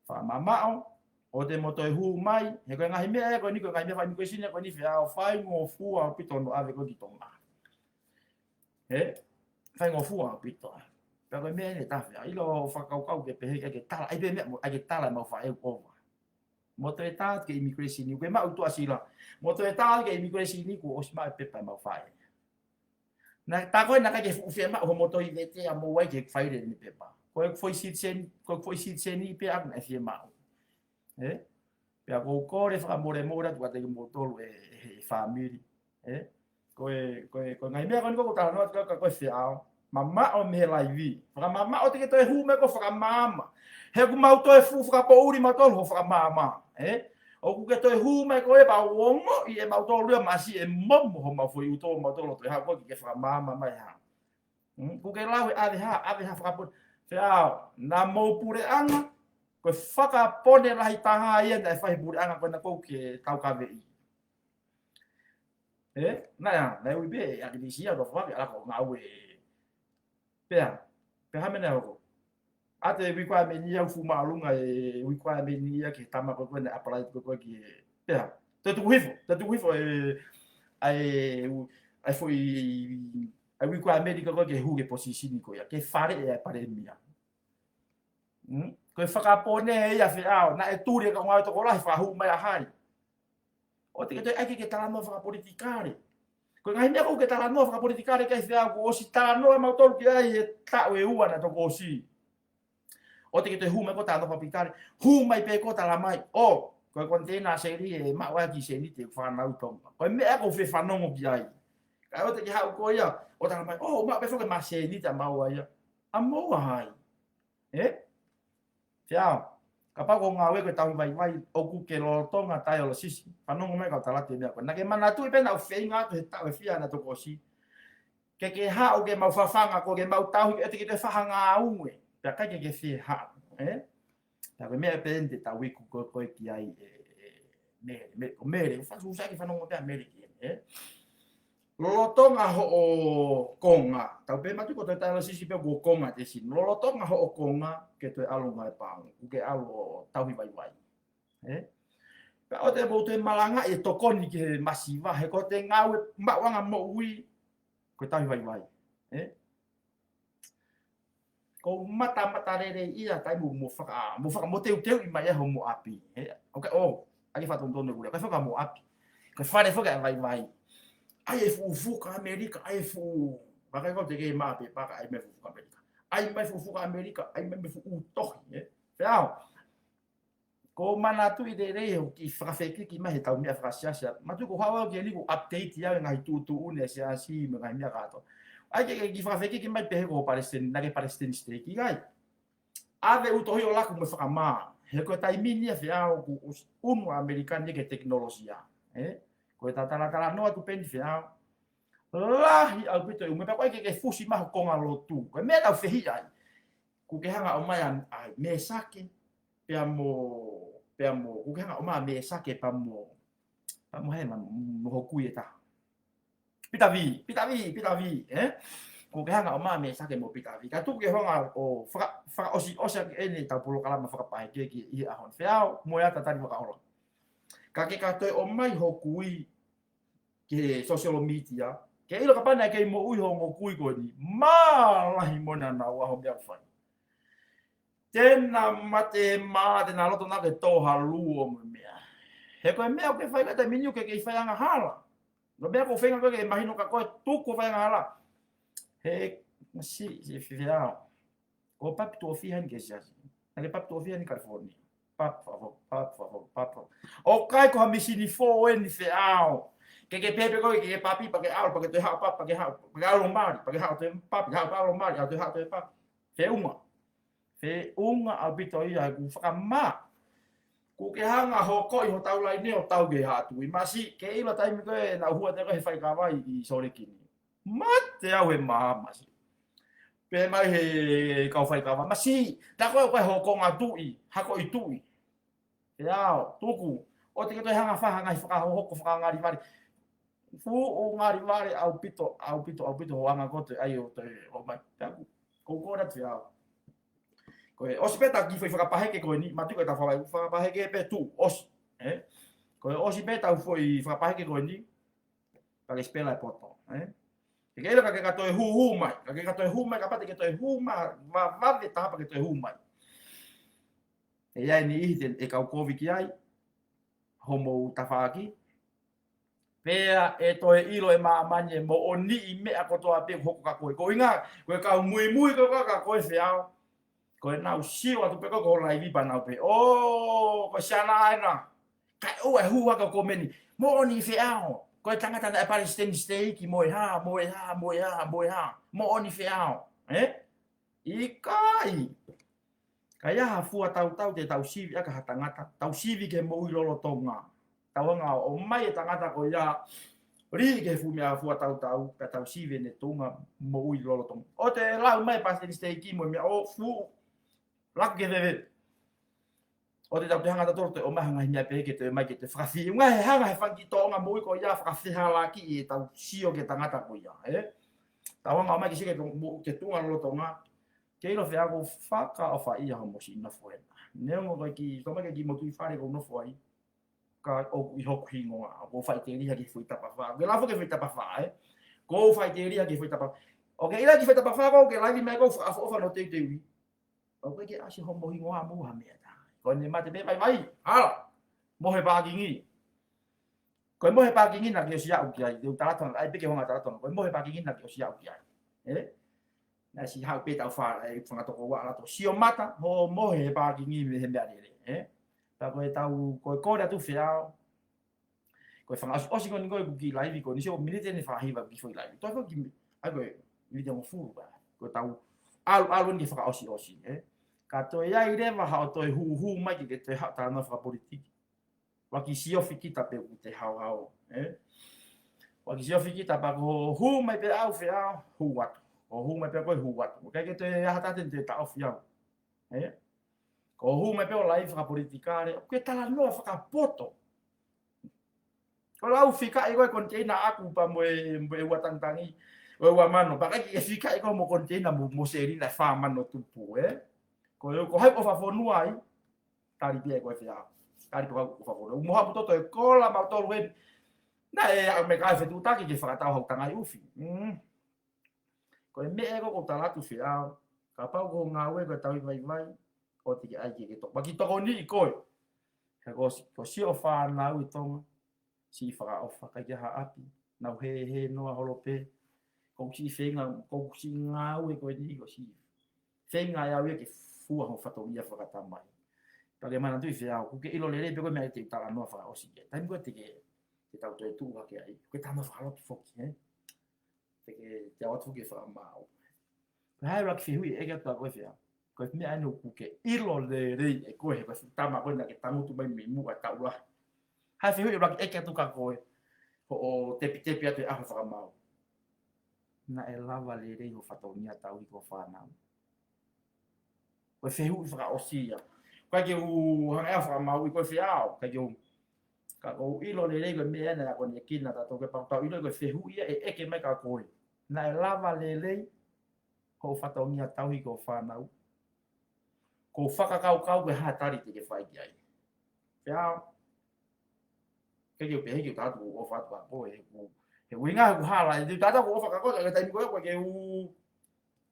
Fakamamaʻo, ʻoua te mo toe hū mai, he ko e ngaahi meʻa ia ko eni, ko e ngaahi meʻa fai immigration ia ko eni Feao, faingofua ʻaupito hono ʻave ko ē ki Tonga. Ē? Faingofua ʻaupito. Pea ko e meʻa eni ʻe taha Feao, ʻilo fakakaukau ke pehē ke, ke tala, ʻai pē meʻa mo, ʻai ke tala ʻemau faʻē ʻoku ova. Mo toe tā ki he immigration ni, ʻoku ke maʻu tuʻasila. Mo toe tā ki he immigration ni, kuo ʻosi maʻu e pepa ʻemau faʻē. Naʻa, tā ko ē naʻe ʻikai ke fuʻu fiemaʻu hoʻomo tohi vete ʻa moua ke fai ʻene pepa. Ko e foʻi sitiseni, ko e foʻi sitiseni pē ʻaku naʻe fiemaʻu. Ē? Pea ko u kole fakamolemole atu kiate kimoutolu e, e, e fāmili. Ē? Ko e, ko e, ko e ngaahi meʻa ko eni ʻoku ou talanoa atu kia koe Feao. Mamaʻo mei he laivi. Fakamamaʻo, ʻoua te ke toe hū mai ko e fakamaama. He ʻoku mau toe fuʻu fakapoʻuli mautolu hoʻo fakamaama. Ē? ʻOku ke toe hū mai ko ē pea u ongoʻi ʻe mautolu ia masiʻi e momo homau foʻi ʻuto mautolu ʻo toe haʻu ko ē ke ke fakamaama mai ha. Hmm? ʻOku ke lau he ʻave hā, ʻave hā fakapone. Feao, naʻa mou puleʻanga, ko e fakapone lahi taha ia naʻe fai he puleʻanga ko ena ʻoku ke taukaveʻi. Ē? Naʻe, naʻe ui pē ʻe ʻAkilisi ia, ʻo fakapē, ala ko ngāue. Pea, pea hā e meʻa naʻe hoko? ʻA e requirement ia ʻoku fuʻu māʻolunga e requirement ia ki he tama ko ē naʻe apply ko ē ki he, pea, toe tuku hifo, toe tuku hifo e, ʻa e, u-, ʻa e foʻi, ʻa e requirement ko ē ke hū ki he position ko ia, ke faleʻi e palēmia. Hmm? Ko e fakapone ia Feao, naʻe tuli e kau ngāue tokolahi fakahū mai ʻa hai. ʻOua te ke toe ʻai ke ke talanoa fakapolitikale. Ko e ngaahi meʻa ʻoku ke talanoa fakapolitikale ki ai Feao, kuo ʻosi talanoa mautolu ki ai he taʻu ʻe ua naʻe toko ʻosi. ʻOua te ke toe hū mai ko e talanoa fakapolitikale. Hū mai pē ko e tala mai. ʻO, ko e container seli ʻe maʻu ai e kiʻi sēniti ʻeku fānau Tonga. Ko e meʻa ʻoku ou fie fanongo ki ai. Kae ʻoua te ke haʻu koe ia ʻo tala mai, ʻo, maʻu pē foki e kiʻi sēniti ʻa maua ia. ʻA moua hai. Ē? Feao, kapau ko e ngāue ko e tauhi vaivai, ʻoku ke lolotonga dialysis, fanongo mai kau tala atu e meʻa ko ē. Naʻa ke manatuʻi pē naʻa ku feinga atu he taʻu ʻe fiha naʻe toko ʻosi. Ke ke haʻu ke mau fafanga koe, ke mau tauhi, ʻoua te ke toe fai ha ngāue. Pea ʻikai ke ke fie haʻu, ē? Pea ko e meʻa pē eni te tau iku ko ē, ko ē ki ai, ē, ē, Mele, Mele, ko Mele, ʻoku ou fakaʻusia ke fanongo pē ʻa Mele ki ai, ē? Lolotonga hoʻo konga, tau pehē manatuʻi ko e toe dialysis pē kuo konga e tesi ni. Lolotonga hoʻo konga ke toe ʻalu ngāue paʻanga, ʻoku ke ʻalu ʻo tauhi vaivai. Ē? Pea ʻoua te mou toe malangaʻi e tokoni ki he masiva, he ko ʻete ngāue maʻuʻanga moʻui, ko e tauhi vaivai. Ē? Ko e matamata lelei ia taimi mo faka-, mo faka-, mo teuteuʻi mai ai homo ʻapi. Ē? ʻOku ʻikai, ʻoku ʻikai ke fakatonutonu e vule, ʻoku ʻikai fakamoʻapi. Ko e fale fakaʻe vaivai. ʻAi e fuʻu fuka ʻAmelika, ʻai e fuʻu, vakai ko ʻete kei maʻu pē paka, ʻai mai fuʻu fuka ʻAmelika. ʻAi mai fuʻu fuka ʻAmelika, ʻai mai fuʻu tohi, ē? Feau. Ko e manatuʻi lelei hoʻo kiʻi fakafekiki mai he tau meʻa fakasiasi. Mātuʻaki ko e haʻu au ke liku update ia e ngaahi tuʻutuʻuni e siasi mo e ngaahi meʻa kātoa. ʻAi ke, ke kiʻi fakafekiki mai pē he ko Palesiteni, naʻa ke Palesiteni siteiki, ʻikai. ʻAve ʻū tohi ʻo laku mo fakamā. He ko e taimi ni ia Feau kuo ʻosi unu ʻa ʻAmelika ni ki he tekinolosia. Ē? Ko e tatalatalanoa atu pē ni Feau. Lahi ʻaupito e ʻū meʻa pea ko e ke, ke fusi mai ho konga lotu. Ko e meʻa tau fehiʻa ai. Kuo ke hanga ʻo ʻomai ʻa, ʻa Mēsake, pea mo, pea mo, kuo ke hanga ʻo ʻomai ʻa Mēsake, pea mo, pea mo hē ma, mo hoku kui ʻe taha. Pita Vī, Pita Vī, Pita Vī, ē? Kuo ke hanga ʻo ʻomai ʻa Mēsake mo Pita Vī. Ka tuku ke hanga ʻo faka-, fakaʻosiʻosi ʻaki ʻeni ʻetau polokalama fakapahekeke ʻi he ʻaho ni Feau, mo e ata tali fakaola. Ka ke ka toe ʻomai hoku kui ki he social media, ke ʻilo kapau naʻe kei moʻui ho ongo kui ko eni, mālahi mo ʻena nau ʻaho meʻa ʻoku fai. Te na mate mā, te na loto na ke tō ha luo mo e meʻa. He ko e meʻa ʻoku ke fai ka te miniu ke kei fai angahala. No meʻa ko e feinga ko e ke mahino ka ko e tuku fai angahala. He, si, si, Feau. Ko papi tuʻo fiha eni ki he siasi. Naʻa ke papi tuʻo fiha eni California. Papi, papi, papi, papi, papi. ʻOku ʻikai ko ha misini fō eni Feau. Ke ke pepe ko e, ke ke papi, pea ke ʻalu, pea ke toe haʻu, papi, pea ke haʻu, pea ke ʻalu mali, pea ke haʻu toe papi, haʻu pea ʻalu mali, haʻu toe haʻu toe papi. Feʻunga. Feʻunga ʻaupito ia ʻeku fakamā. Kuo ke hanga hokoʻi hotau laine ʻo tau ki he Haʻa Tuʻi. Masiʻi, ke ʻilo taimi ko ē naʻa ku hū atu ko ē he faikava ʻi Sōleki ni. Mate au he maama siʻi. Pehē mai he kau faikava, masiʻi, tā ko ē ko e hokonga tuʻi, hako ʻi tuʻi. Feau, tuku, ʻoua te ke toe hanga fai ha ngaahi fakahohoko, fakangalivale. Fuʻu ngalivale ʻaupito, ʻaupito, ʻaupito hoʻo anga ko ē ʻai ʻo toe ʻomai. Pea ʻoku, ko e kole atu Feau. Ko e ʻosi pē ʻetau kiʻi foʻi fakapaheke ko eni, mātuʻaki ko ʻetau faka-, fakapaheke pē tuʻu, ʻosi. Ē? Ko e ʻosi pē ʻetau foʻi fakapaheke ko eni, pea ke sipela e poto, ē? Ke ke ʻilo ka ke ka toe hū, hū mai, ka ke ka toe hū mai, kapau te ke toe hū mai, va, vave taha pea ke toe hū mai. ʻE ʻi ai e niʻihi te, ʻe kau kovi ki ai, homou tafaʻaki. Pea ʻe toe ʻilo ʻe māmani e moʻoniʻi meʻa kotoa pē ʻoku hoko kia koe. Ko e ʻuhinga, ko e kau muimui ko ē kia koe Feau. Ko ʻenau sio atu pē ko ē ki ho laivi pea nau pehē, ʻō, ko e siana ena. Kae ʻoua ʻe hū hake ʻo komeni. Moʻoni Feau. Ko e tangata naʻe palesiteni siteiki mo e hā, mo e hā, mo e hā, mo e hā. Moʻoni Feau. Ē? ʻIkai. Ka ʻi ai ha fua tautau te tau sivi ʻaki ha tangata, tau sivi ki he moʻui lolotonga. Tau hanga ʻo ʻomai e tangata ko ia, lī ki he fuʻu meʻa fua tautau, pea tau sivi ʻene tuʻunga moʻui lolotonga. ʻOua te lau mai palesiteni siteiki mo e meʻa ʻo fuʻu, laku ki he veve. ʻOua te tau toe hanga tautolu ʻo ʻomai ha ngaahi meʻa pehē ke toe ʻomai ke toe fakafi. ʻUhinga he hanga he fanga kiʻi tōʻonga moʻui ko ia fakafehālaaki ʻi heʻetau sio ki he tangata ko ia, ē? Tau hanga ʻo ʻomai ke sio ki he tō-, mo-, ki he tuʻunga lolotonga. Ke ʻilo Feau ʻoku fakaʻofaʻia hoʻomo siʻi nofo ena. Neongo ko e kiʻi, ko e kiʻi motuʻi fale ʻoku ou nofo ai. Ka ʻoku ʻi hoku hingoa, ʻoku ou faʻiteliha ki he foʻi tapafā. Ke lafo ki he foʻi tapafā, ē? ʻOku ou faʻiteliha ki he foʻi tapafā. ʻOku ke ʻilo ki he foʻi tapafā ko ē, ke laivi mai ʻoku ou fakaʻofoʻofa hono teuteuʻi. ʻOku ʻikai ke ʻasi hoʻomo hingoa mo ha meʻa taha. Ko ʻene mate pē vaivai, hala. Mohe pākingi. Ko e mohe pākingi naʻa ke ʻosi aʻu ki ai, te u talatonga, ʻai pē ke hanga talatonga. Ko e mohe pākingi naʻa ke ʻosi aʻu ki ai. Ē? Naʻe ʻosi haʻu pē ʻetau fā, e fanga tokoua ʻalato. Sio mata, hoʻo mohe he pākingi mei he meʻalele, ē? Pea ko ʻetau, ko e kole atu Feau. Ko e fanga ʻosi, ʻosi ko eni ko ē ʻeku kiʻi laivi ko eni, sio miniti ʻeni fakahiva ʻeku kiʻi foʻi laivi. Toe foki, ʻai ko e miniti hongofulu pē. Ko ʻetau ʻalu, ʻalu eni ke fakaʻosiʻosi, ē? Ka toe ʻi ai leva haʻo toe hū, hū mai ke, ke toe haʻu talanoa fakapolitiki. ʻOua kiʻi siofi kita pē ʻoku te haohao, ē? ʻOua kiʻi siofi kita pea ko hoʻo hū mai pē ʻaʻau Feau, hū atu. Ko hoʻo hū mai pē koe, hū atu. ʻOku ʻikai ke toe ʻi ai ha taha te ne toe taʻofi au. Ē? Ko hoʻo hū mai pē ʻo laivi fakapolitikale, ʻoku ke talanoa fakapoto. Ko ʻeku fikaʻi ko ē koniteina ʻaku pea mo e, mo e ua tangitangi, ʻo e ua mano, pea ʻikai ke fikaʻi koe mo e koniteina mo, mo e selina ʻe fā mano tupu, ē? Ko e, ko hai ʻofa fonua ai, tali pē ʻe koe Feau. Kali pe kau ko fakono. Mo haʻu ʻo toto e kola mautolu heni. Naʻe ʻai mai kae fetuʻutaki ke fakatau hau tangai ufi. Mm. Ko e meʻa ē ko ʻeku tala atu Feau. Kapau ko e ngāue ko e tauhi vaivai, ʻoua te ke ʻai ke ke toko. Pea ke tokoniʻi koe. He ko si-, ko siʻo fānau ʻi Tonga. Siʻi fakaʻofa, ʻikai ke ʻi ai ha ʻapi. Nau hē, hē noa holo pē. Ko e siʻi feinga, ko e siʻi ngāue ko eni ko e siʻi feinga ʻe au ia ke fua hoʻo fatongia fakatamai. Pea ke manatuʻi Feau, ʻoku ke ʻilo lelei pē ko e meʻa te u talanoa fakaʻosi ki ai. Taimi ko ē te ke, te tau toe tuʻu hake ai. Ko e talanoa fakalotu foki, ē? Te ke, te u ʻoatu ke fakamaau. Ko e hā e ʻuluaki fehuʻi ʻe ʻeke atu kia koe Feau? Ko e meʻa eni ʻoku ke ʻilo lelei ʻe koe he ko e tama ko ē naʻa ke tangutu mai mei muʻa taʻu lahi. Hā e fehuʻi ʻuluaki ʻe ʻeke atu kia koe, hoʻo tepitepi atu e ʻaho fakamaau? Naʻe lava lelei hoʻo fatongia tauhi hoʻo fānau? Ko e fehuʻi fakaʻosi ia. ʻIkai ke u hanga ʻe au ʻo fakamaauʻi koe Feau, ʻikai ke u, ka ʻoku ou ʻilo lelei ko e meʻa ena ʻa ia ko eni ʻe kina tautolu ke pau tau ʻilo ko e fehuʻi ia ʻe ʻeke mai kia koe. Naʻe lava lelei hoʻo fatongia tauhi hoʻo fānau? Ko e fakakaukau ko e hā e tali te ke fai ki ai? Feau. ʻIkai ke u pehē ke u tala atu ʻoku ou ʻofa atu kia koe, he ʻoku, he ʻuhinga he ʻoku hala, ʻe te u tala atu ʻoku ou ʻofa kia koe, ka ko e taimi ko ē ʻoku ke u,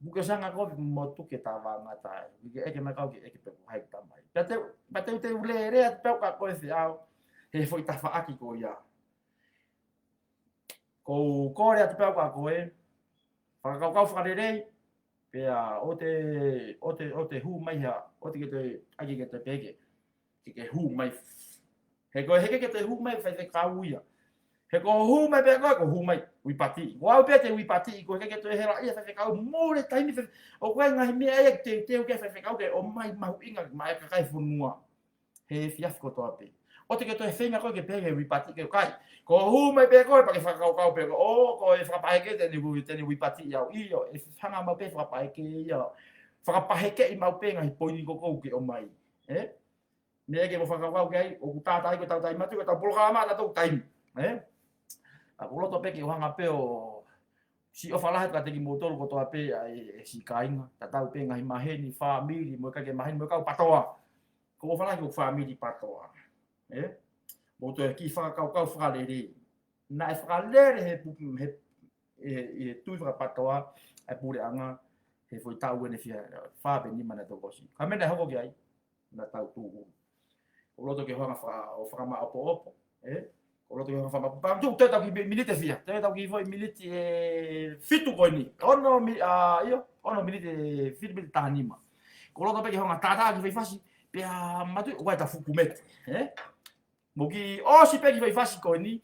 ʻoku ke sanga koe mo tuke tavanga tai. ʻOku ke ʻeke mai kau ke ʻeke pe ko hai tamai. Pea te, pea te u, te u lele atu pē au kia koe Feau, he foʻi tafaʻaki ko ia. ʻOku ou kole atu pē au kia koe, fakakaukau fakalelei, pea ʻoua te, ʻoua te, ʻoua te hū mai hea, ʻoua te ke toe, ʻai ke ke toe pehē ke, ke, ke hū mai. He ko e heke ke toe hū mai faifekau ia. He ko e hū mai pē ko e, ko e hū mai, uipati. Ko au pē te uipati, ko e heke ke toe hela ia faifekau mole taimi fe-, ʻoku ʻi ai e ngaahi meʻa ia te, te u ke faifekau ke ʻomai mahuʻinga maʻa e kakai e fonua he efiafi kotoa pē. ʻOua te ke toe feinga koe ke pehē ke uipati ke kai. Ko e hū mai pē koe pea ke fakakaukau pē koe, ʻo, ko e fakapaheke te ne u-, te ne uipati au ʻio, ʻe hanga maʻu pē fakapaheke ia. Fakapahekeʻi maʻu pē ngaahi poini ko ē ʻoku ke ʻomai. Ē? Meʻa ke mo fakakaukau ki ai, ʻoku tātāʻi ko ʻetau taimi atu, ko ʻetau polokalama ʻatautolu taimi. Ē? ʻA, ʻoku ou loto pē ke u hanga pē ʻo siʻi ʻofa lahi atu kiate kimoutolu kotoa pē ʻa e, e siʻi kāinga, tatau pē ngaahi maheni, fāmili, mo e ʻikai ke maheni, mo e kau PATOA. ʻOku ou ʻofa lahi ki hoku fāmili PATOA. Ē? Mou toe kiʻi fakakaukau fakalelei. Naʻe fakalele he pu-, he, he, he tui faka-PATOA, ʻa e puleʻanga, he foʻi taʻu ʻe fiha, fā pe nima naʻe toki ʻosi. Ka ko e meʻa naʻe hoko ki ai, naʻa tau tuʻu. ʻOku ou loto ke u hanga fa-, ʻo fakamāʻopoʻopo, ē? ʻOku ou loto ke u hanga fakama-, pea tuʻu, toe tau kiʻi mi-, miniti ʻe fiha, toe tau kiʻi foʻi miniti ʻe fitu ko eni. Ono mi-, ʻa, ʻio, ono miniti ʻe fitu miniti taha nima. ʻOku ou loto pē ke u hanga tātā kiʻi foʻi fasi, pea manatuʻi, ʻoku ʻi ai ʻetau fuʻu kumeti, ē? Mou kiʻi ʻosi pē kiʻi foʻi fasi ko eni,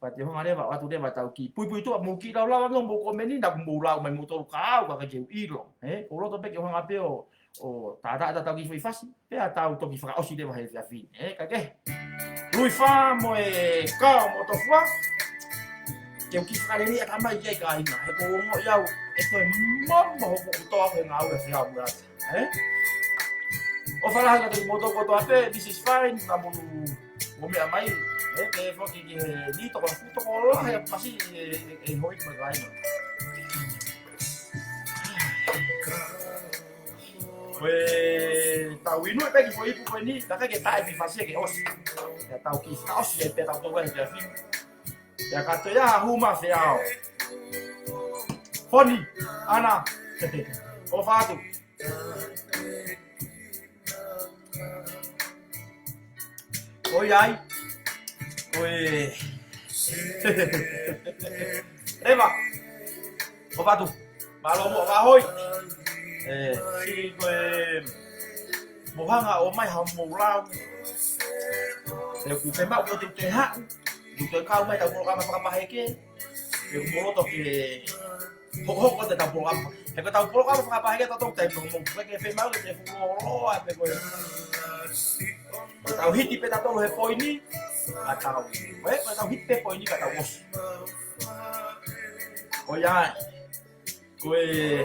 pea te u hanga leva ʻo ʻoatu leva ʻetau kiʻi puipuituʻa, mou kiʻi lau lava ange hoʻomou komeni, naʻa mou lau mai moutolu kia au, ka ʻikai ke u ʻilo, ē? ʻOku ou loto pē ke u hanga pē ʻo, ʻo tātā ʻetau kiʻi foʻi fasi, pea tau toki fakaʻosi leva he efiafi ni, ē? Kae kehe. Luifā mo e Kao mo Tofua, ke u kiʻi fakalelei ʻatamai ki ai kāinga, he ʻoku ou ongoʻi au, ʻe toe momo hoku kutoa he ngāue ʻa Feau Murata. Ē? ʻOfa lahi kiate kimoutolu kotoa pē, this is fine, naʻa mou, mou meʻa mai, ē, pea foki ki he lī toko, tokolahi ʻa e masi, ē, ē, ē, hoi mai kāinga. Ko ʻetau inu pē kiʻi foʻi ipu ko eni, ka ʻikai ke taʻe kiʻi fasi ke ʻosi. Pea tau kiʻi fakaʻosi ai pē ʻetau tau ai pē afi. Pea ka toe ʻi ai ha hū mai Feau. Foni, ʻAna, ʻofa atu. ʻOiai. ʻOi. Reva. ʻOfa atu. Mālō muʻa fakahoi. Ē, siʻi ko e mou hanga ʻo ʻomai haʻamou lau. He ʻoku fiemaʻu ke ʻoua te u toe haʻu. Kuo toe kau mai ʻetau polokalama fakapaheke. He ʻoku mou loto ke hokohoko atu ʻetau polokalama. He ko ʻetau polokalama fakapaheke ʻatautolu taimi mo, mo, ke fiemaʻu ke fuʻu lōloa pē ko e. Ko ʻetau hiti pē ʻatautolu he poini, ka tau. Ko e, ko ʻetau hiti pē poini ka tau ʻosi. ʻOiai. Ko e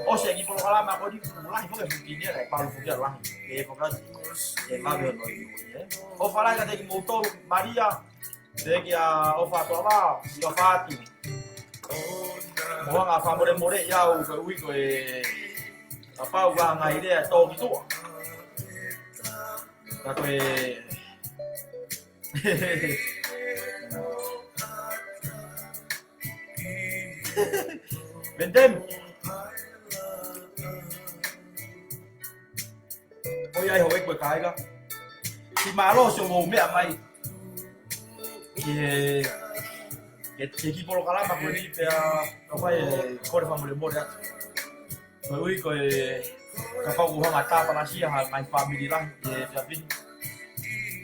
ʻosi e kiʻi polokalama ko eni, lahi foki e fuʻu kiniela, ʻe palu foki ia lahi. Ke foki atu, ke lave hono inu, ē. ʻOfa lahi kiate kimoutolu, Malia, pea kia ʻOfa Atoʻava, siʻi ʻofa atu. Mou hanga fakamolemoleʻi au, koeʻuhi ko e kapau ʻoku ʻi ai ha ngaahi lea ʻe tō ki tuʻa. Ka ko e Mentem. ʻOiauē, houʻeiki mo e kāinga. Siʻi mālō siʻomou meʻa mai ki he, ki he, ki he kiʻi polokalama ko eni pea ka fai e kole fakamolemole atu. Koeʻuhi ko e kapau ʻoku hanga ʻo tāpalasia ha ngaahi fāmili lahi he efiafi ni.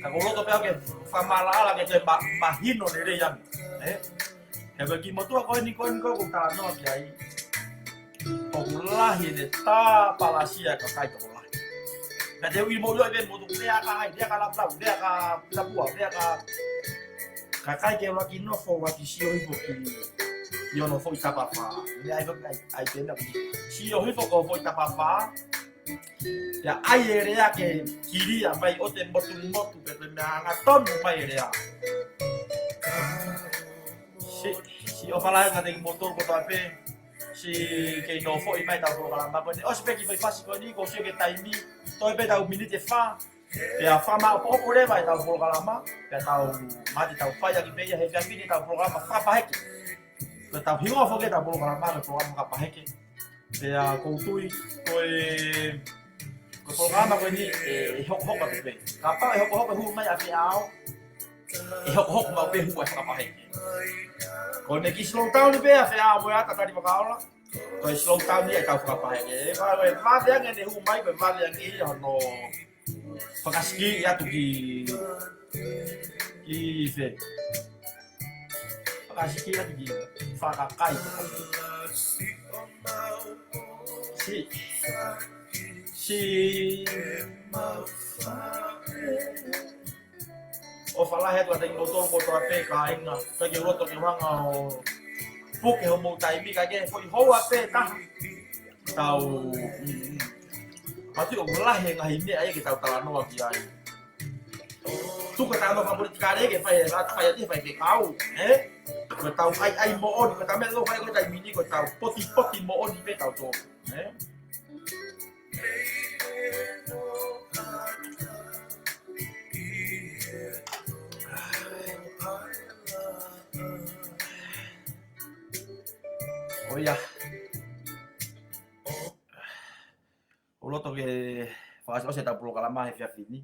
Ka ʻoku ou loto pē au ke fakamaʻalaʻala ke toe ma-, mahino lelei ange. Ē? He ko e kiʻi motuʻa ko eni, ko eni ko ē ʻoku ou talanoa ki ai, ʻoku lahi ʻene tāpalasia e kakai tokolahi. Naʻa te ui mo ui pē motu, lea ka hai, lea ka lapulau, lea ka tapua, lea ka, ka ʻikai ke ʻuluaki nofo, ʻuluaki sio hifo ki, ki hono foʻi tapafā. Lea ai, ai, ai, pena ki. Sio hifo ki hoʻo foʻi tapafā. Pea ʻai e lea ke kilia mai ʻo te motumotu pē ko e meʻa angatonu mai e lea. Siʻi, siʻi ʻofa lahi atu kiate kimoutolu kotoa pē. Siʻi kei nofoʻi mai ʻetau polokalama ko eni. ʻOsi pē kiʻi fai fasi ko eni, kuo ʻosi ʻetau taimi. Toe pē ʻetau miniti ʻe fā. Pea fakamāʻopoʻopo leva ʻetau polokalama. Pea tau mate tau fai ʻaki pē ia he efiafi ni ʻetau polokalama fakapaheke. Ko ʻetau hingoa foki ʻetau polokalama, ko e polokalama fakapaheke. Pea ʻoku ou tui, ko e, ko e polokalama ko eni, ʻe, ʻe hokohoko atu pē. Kapau ʻe hokohoko e hū mai ʻa Feʻao, ʻe hokohoko maʻu pē hū ʻa e fakapaheke. Ko ʻene kiʻi slow down pē ʻa Feʻao mo e ʻata tali fakaola, ko e slow down ia ʻetau fakapaheke. Ē, ka ko e vave ange ʻene hū mai, ko e vave ange ia hono fakasikiʻi atu ki, ki fē. Fakasikiʻi atu ki fakakai. Siʻi, siʻi ʻofa lahi atu kiate kimoutolu kotoa pē kāinga, ʻikai ke u loto ke u hanga ʻo puke hoʻomou taimi, ka ko e foʻi houa pē taha. Tau, mm, mm. Pati ʻoku lahi e ngaahi meʻa ia ke tau talanoa ki ai. Tuku e talanoa fakapolitikale ke fai, ʻe fai atu, fai atu, fai fekau, ē? Ko ʻetau ʻai, ʻai moʻoni, ko ʻetau meʻa ʻoku fai ko e taimi ni, ko ʻetau potipoti moʻoni pē tautolu, ē? ʻOiauē. ʻOku ou loto ke fakaʻosiʻosi ʻetau polokalama he efiafi ni.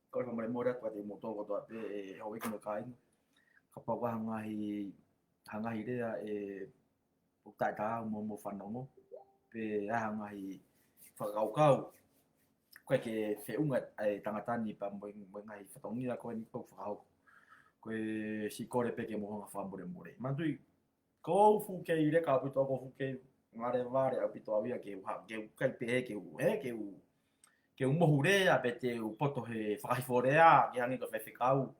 Kole fakamolemole atu kiate kimoutolu kotoa pē, ʻe houʻeiki mo e kāinga. Kapau ko ha ngaahi, ha ngaahi lea ʻe ʻoku taʻetaau mo, mo fanongo. Pe ha ngaahi fakakaukau. ʻOku ʻikai ke feʻunga e tangata ni pea mo e, mo e ngaahi fatongia ko eni ʻoku fakahoko. Ko e siʻi kole pē ke mou hanga ʻo fakamolemole. Manatuʻi, ʻoku ou fuʻu kei leka ʻaupito, ʻoku ou fuʻu kei valevale ʻaupito au ia ke u ha-, ke u ʻikai pehē ke u, ē, ke u, ke u mohu lea pe te u poto he fakahifo lea, ke hangē ko e faifekau.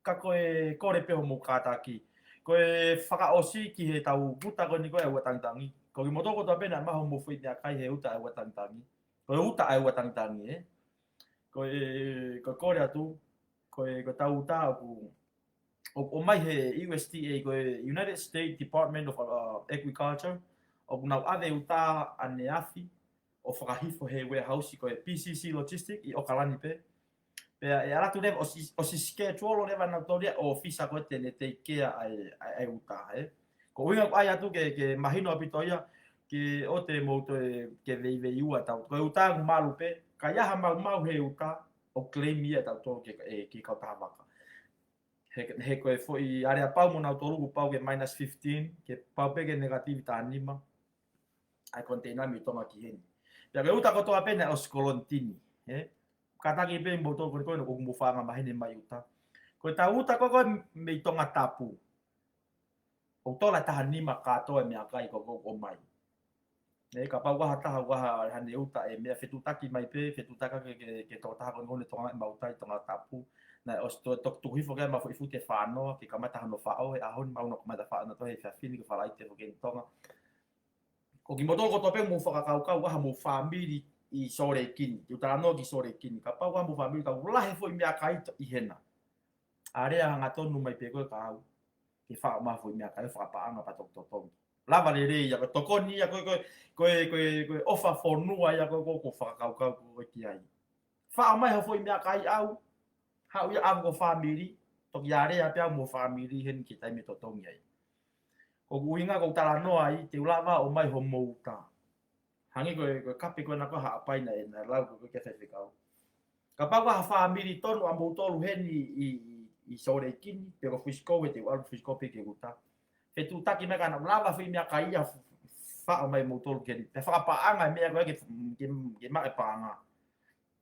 Ka ko e kole pē hoʻomou kātaki. Ko e fakaʻosi ki heʻetau uta ko eni ko e ʻEua Tangitangi. Ko kimoutolu kotoa pē naʻe maʻu hoʻomou foʻi meʻakai he uta ʻEua Tangitangi. Ko e uta ʻEua Tangitangi, ē. Ko e, ko e kole atu, ko e, ko ʻetau uta ʻoku ʻo, ʻomai he U S D A, ko e United States Department of, uh, Agriculture, ʻoku nau ʻave e uta ʻaneafi ʻo fakahifo he warehouse ko e P C C Logistic ʻi ʻOkalani pē. Pea ʻe ʻalu atu leva ʻosi, ʻosi schedule leva ʻe nautolu ia e ʻōfisa ko ē te ne take care ʻa e, ʻa e, ʻa e uta, ē. Ko e ʻuhinga ʻoku ʻai atu ke, ke mahino ʻaupito ia, ke ʻoua te mou toe, ke veiveiua tau. Ko e uta ʻoku malu pē, ka ʻi ai ha maumau he uta, ʻoku claim ia ʻe tautolu ki he, ʻe, ki he kautaha vaka. He, he ko e foʻi aleapau mo nautolu kuo pau ke minus fifteen, ke pau pē ke negative taha nima. ʻA e container mei Tonga ki heni. Pea ko e uta kotoa pē naʻe ʻosi kolonitini, ē? Kātaki pē kimoutolu ko eni ko ē ʻoku mou fanga maheni mai uta. Ko ʻetau uta ko ē ko ē mei Tongatapu. ʻOku tola taha nima kātoa e meʻakai ko ē ʻoku ʻomai. Ē, kapau ʻoku ʻi ai ha taha, ʻoku ʻi ai haʻane uta ʻe meʻa, fetuʻutaki mai pē, fetuʻutaki ke, ke, ke tokotaha ko eni ko ē ʻoku ne tokangaʻi mai uta ʻi Tongatapu. Naʻe ʻosi toe, toe tuku hifo ke ʻomai foʻi fute fānoa, ke kamata hano faʻo, he ʻaho ni mau ʻoku kamata faʻo nautolu he efiafi ni ke falaite foki ki Tonga. Ko kimoutolu kotoa pē ʻoku mou fakakaukau, ʻoku ʻi ai haʻamou fāmili ʻi Sōlekini, ke u talanoa ki Sōlekini. Kapau ʻoku ʻi ai haʻamou fāmili, ka ʻoku lahi foʻi meʻakai ʻi hena. ʻAlu ʻo hangatonu mai pē koe kia au. Ke faʻo mai ha foʻi meʻakai ʻo fakapaʻanga pea toki totongi. Lava lelei ia, ko e tokoni ia, ko e, ko e, ko e, ko e, ko e ʻofa fonua ia, ko e, ko e, ko e fakakaukau ko ē ki ai. Faʻo mai hoʻo foʻi meʻakai ʻau, haʻu ia ʻaku ko e fāmili, toki alea pē au mo e fāmili heni ki he taimi ʻe totongi ai. Ko ʻeku ʻuhinga ʻoku ou talanoa ai, te u lava ʻo ʻomai hoʻomou uta. Hangē ko e, ko e kape ko ena ko Haʻapai naʻe, naʻe lau ko ē ki he faifekau. Kapau ko ha fāmili tonu ʻamoutolu heni ʻi, ʻi, ʻi Sōlekini, pe ko Frisco, he te u ʻalu Frisco pē ki he uta. Fetuʻutaki mai ka naʻa ku lava foʻi meʻakai ia faʻo mai moutolu ki heni. Pea fakapaʻanga e meʻa ko ē ke, ke, ke maʻu e paʻanga.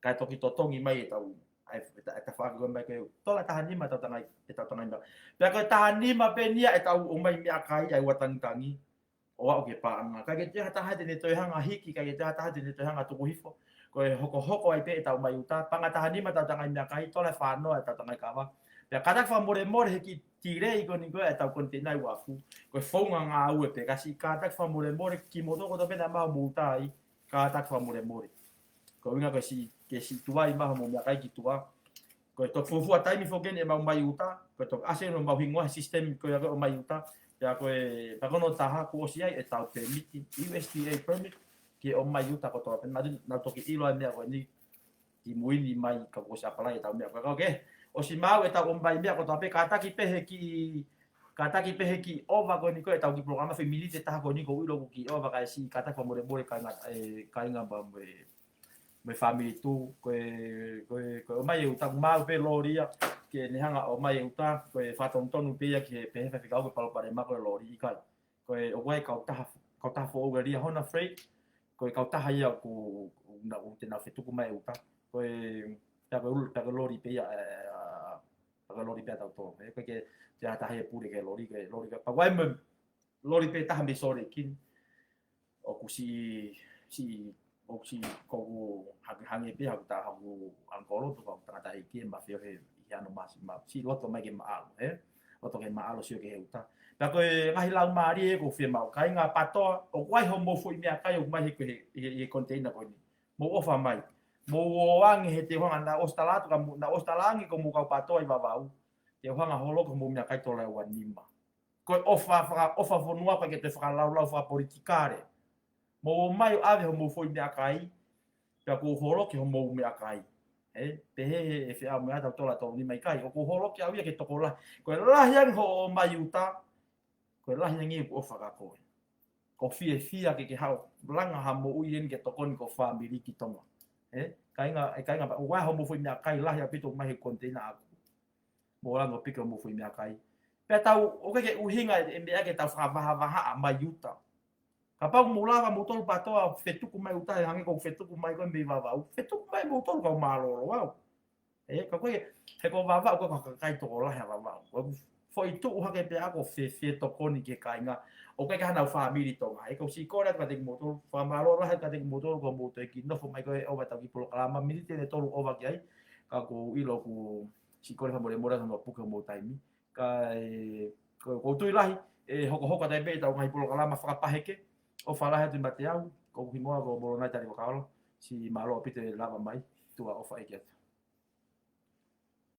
Kae toki totongi mai ʻetau, ʻa e, ʻeta, ʻeta fakaʻamu mai ko e tola taha nima ʻetau tangai, ʻetau tangai meʻa. Pea ko e taha nima pē eni ia ʻetau ʻomai meʻakai ʻa e ua tangitangi ʻo aʻu ki he paʻanga. ʻIkai ke toe ha taha te ne toe hanga hiki, ʻikai ke toe ha taha te ne toe hanga tuku hifo. Ko e hokohoko ai pē ʻetau ʻomai uta, paʻanga taha nima ʻetau tangai meʻakai, tola ʻe fā noa ʻetau tangai kava. Pea kātaki fakamolemole he kiʻi delay ko eni ko ē ʻetau koniteina ʻi Uafu. Ko e founga ngāue pē, ka siʻi kātaki fakamolemole kimoutolu kotoa pē naʻa mou uta ai, kātaki fakamolemole. Ko e ʻuhinga ko e siʻi, ke siʻi tuai mai hoʻomou meʻakai ki tuʻa. Ko e toki fuofua taimi foki eni ʻemau ʻomai uta, ko e toki ʻasi eni homau hingoa he system ko ia ko e ʻomai uta, pea ko e, pea ko hono taha kuo ʻosi ai ʻetau permit, U S D A permit, ki he ʻomai uta kotoa pē, naʻa, naʻa toki ʻilo ai e meʻa ko eni, kimui ni mai ka kuo ʻosi apply ʻetau meʻa ko ē. Ka ʻoku ʻosi maʻu ʻetau ʻomai meʻa kotoa pē, kātaki pē he kiʻi, kātaki pē he kiʻi ova ko eni ko ē ʻetau kiʻi polokalama foʻi miniti ʻe taha ko eni ʻoku ou ʻilo ʻoku kiʻi ova kae siʻi kātaki fakamolemole kāinga, ē, kāinga mo e, mo e fāmili tu, ko e, ko e, ko e ʻomai e uta, maʻu pē loli ia, ke ne hanga ʻo ʻomai e uta, ko e fakatonutonu pē ia ki he pehē faifekau ko e palopalema ko e loli ʻikai. Ko e ʻoku ʻi ai e kautaha, kautaha foʻou ʻe Liahona Freight, ko e kautaha ia ʻoku, ʻoku na, ʻoku te nau fetuku mai e uta. Ko e, pea ko e ul-, pea ko e loli pē ia, ē, ē, ā, pea ko e loli pē ia ʻa tautolu. Ē, ʻikai ke toe ha taha ia ʻe pule ki he loli, ko e loli ka, pea ʻoku ʻi ai mo e loli pē taha mei Sōlekini. ʻOku siʻi, siʻi, ʻoku siʻi, ko ʻeku hangē, hangē pē haʻaku ta, haʻaku uncle, pe ko haʻaku tangataʻeiki ʻe mafio he, ʻi he ano masi ma, siʻi loto mai ke maʻalo, ē? Loto ke maʻalo sio ki he uta. Pea ko e ngaahi laumālie ē ʻoku ou fiemaʻu, kāinga PATOA, ʻoku ʻi ai hoʻomou foʻi meʻakai ʻoku ʻomai he, he, he, he koniteina ko eni. Mou ʻofa mai. Mou ō ange he te u hanga, naʻa ku ʻosi tala atu ka mou, naʻa ku ʻosi tala ange ko homou kau PATOA ʻi Vavaʻu. Te u hanga ʻo holoki homou meʻakai tola ʻe ua nima. Ko e ʻofa, faka-, ʻofa fonua, ʻikai ke toe fakalaulau fakapolitikale. Mou ō mai ʻo ʻave hoʻomou foʻi meʻakai, pea ʻoku ou holoki hoʻomou meʻakai. Ē, pehē he, he feʻao meʻa tau tola tau ni mai kai, ʻoku ou holoki au ia ki he tokolahi. Ko e lahi ange hoʻo ʻomai uta, ko e lahi ange ʻeku ʻofa kia koe. ʻOku ou fiefia ke ke haʻu, langa ha moʻui eni ke tokoni ki ho fāmili ki Tonga. Ē, kāinga, ē kāinga, ʻoku ʻi ai hoʻomou foʻi meʻakai lahi ʻaupito ʻoku ʻomai he koniteina ʻaku. Mou langa ʻo piki hoʻomou foʻi meʻakai. Pea tau, ʻoku ʻikai ke ʻuhinga e, e meʻa ke tau fakavahavahaʻa mai uta. Kapau mou lava moutolu PATOA fetuku mai uta, ʻe hangē ko e fetuku mai ko ē mei Vavaʻu. Fetuku mai moutolu kau mālōlō au. Ē, ka ko e, he ko Vavaʻu ko e kakai tokolahi ʻa Vavaʻu. Ko e foʻi tuʻu hake pē ʻaku ʻo fe, fetokoni ki he kāinga. ʻOku ʻikai ke ʻi ai hanau fāmili Tonga. Ē, ʻoku ou siʻi kole atu kiate kimoutolu, fakamālō lahi atu kiate kimoutolu, ko hoʻomou toe kiʻi nofo mai ko ē ʻo ʻova ʻetau kiʻi polokalama, miniti ʻe tolu ʻova ki ai, ka ʻoku ou ʻilo ʻoku siʻi kole fakamolemole atu hono puke hoʻomou taimi. Kae, ko, ʻoku ou tui lahi, ʻe hokohoko atu ai pē ʻetau ngaahi polokalama fakapaheke, ʻofa lahi atu meiate au, ko hoku hingoa ko Molonai Talivakaola, siʻi mālō ʻaupito e lava mai, tuʻa ʻofa ʻeiki atu.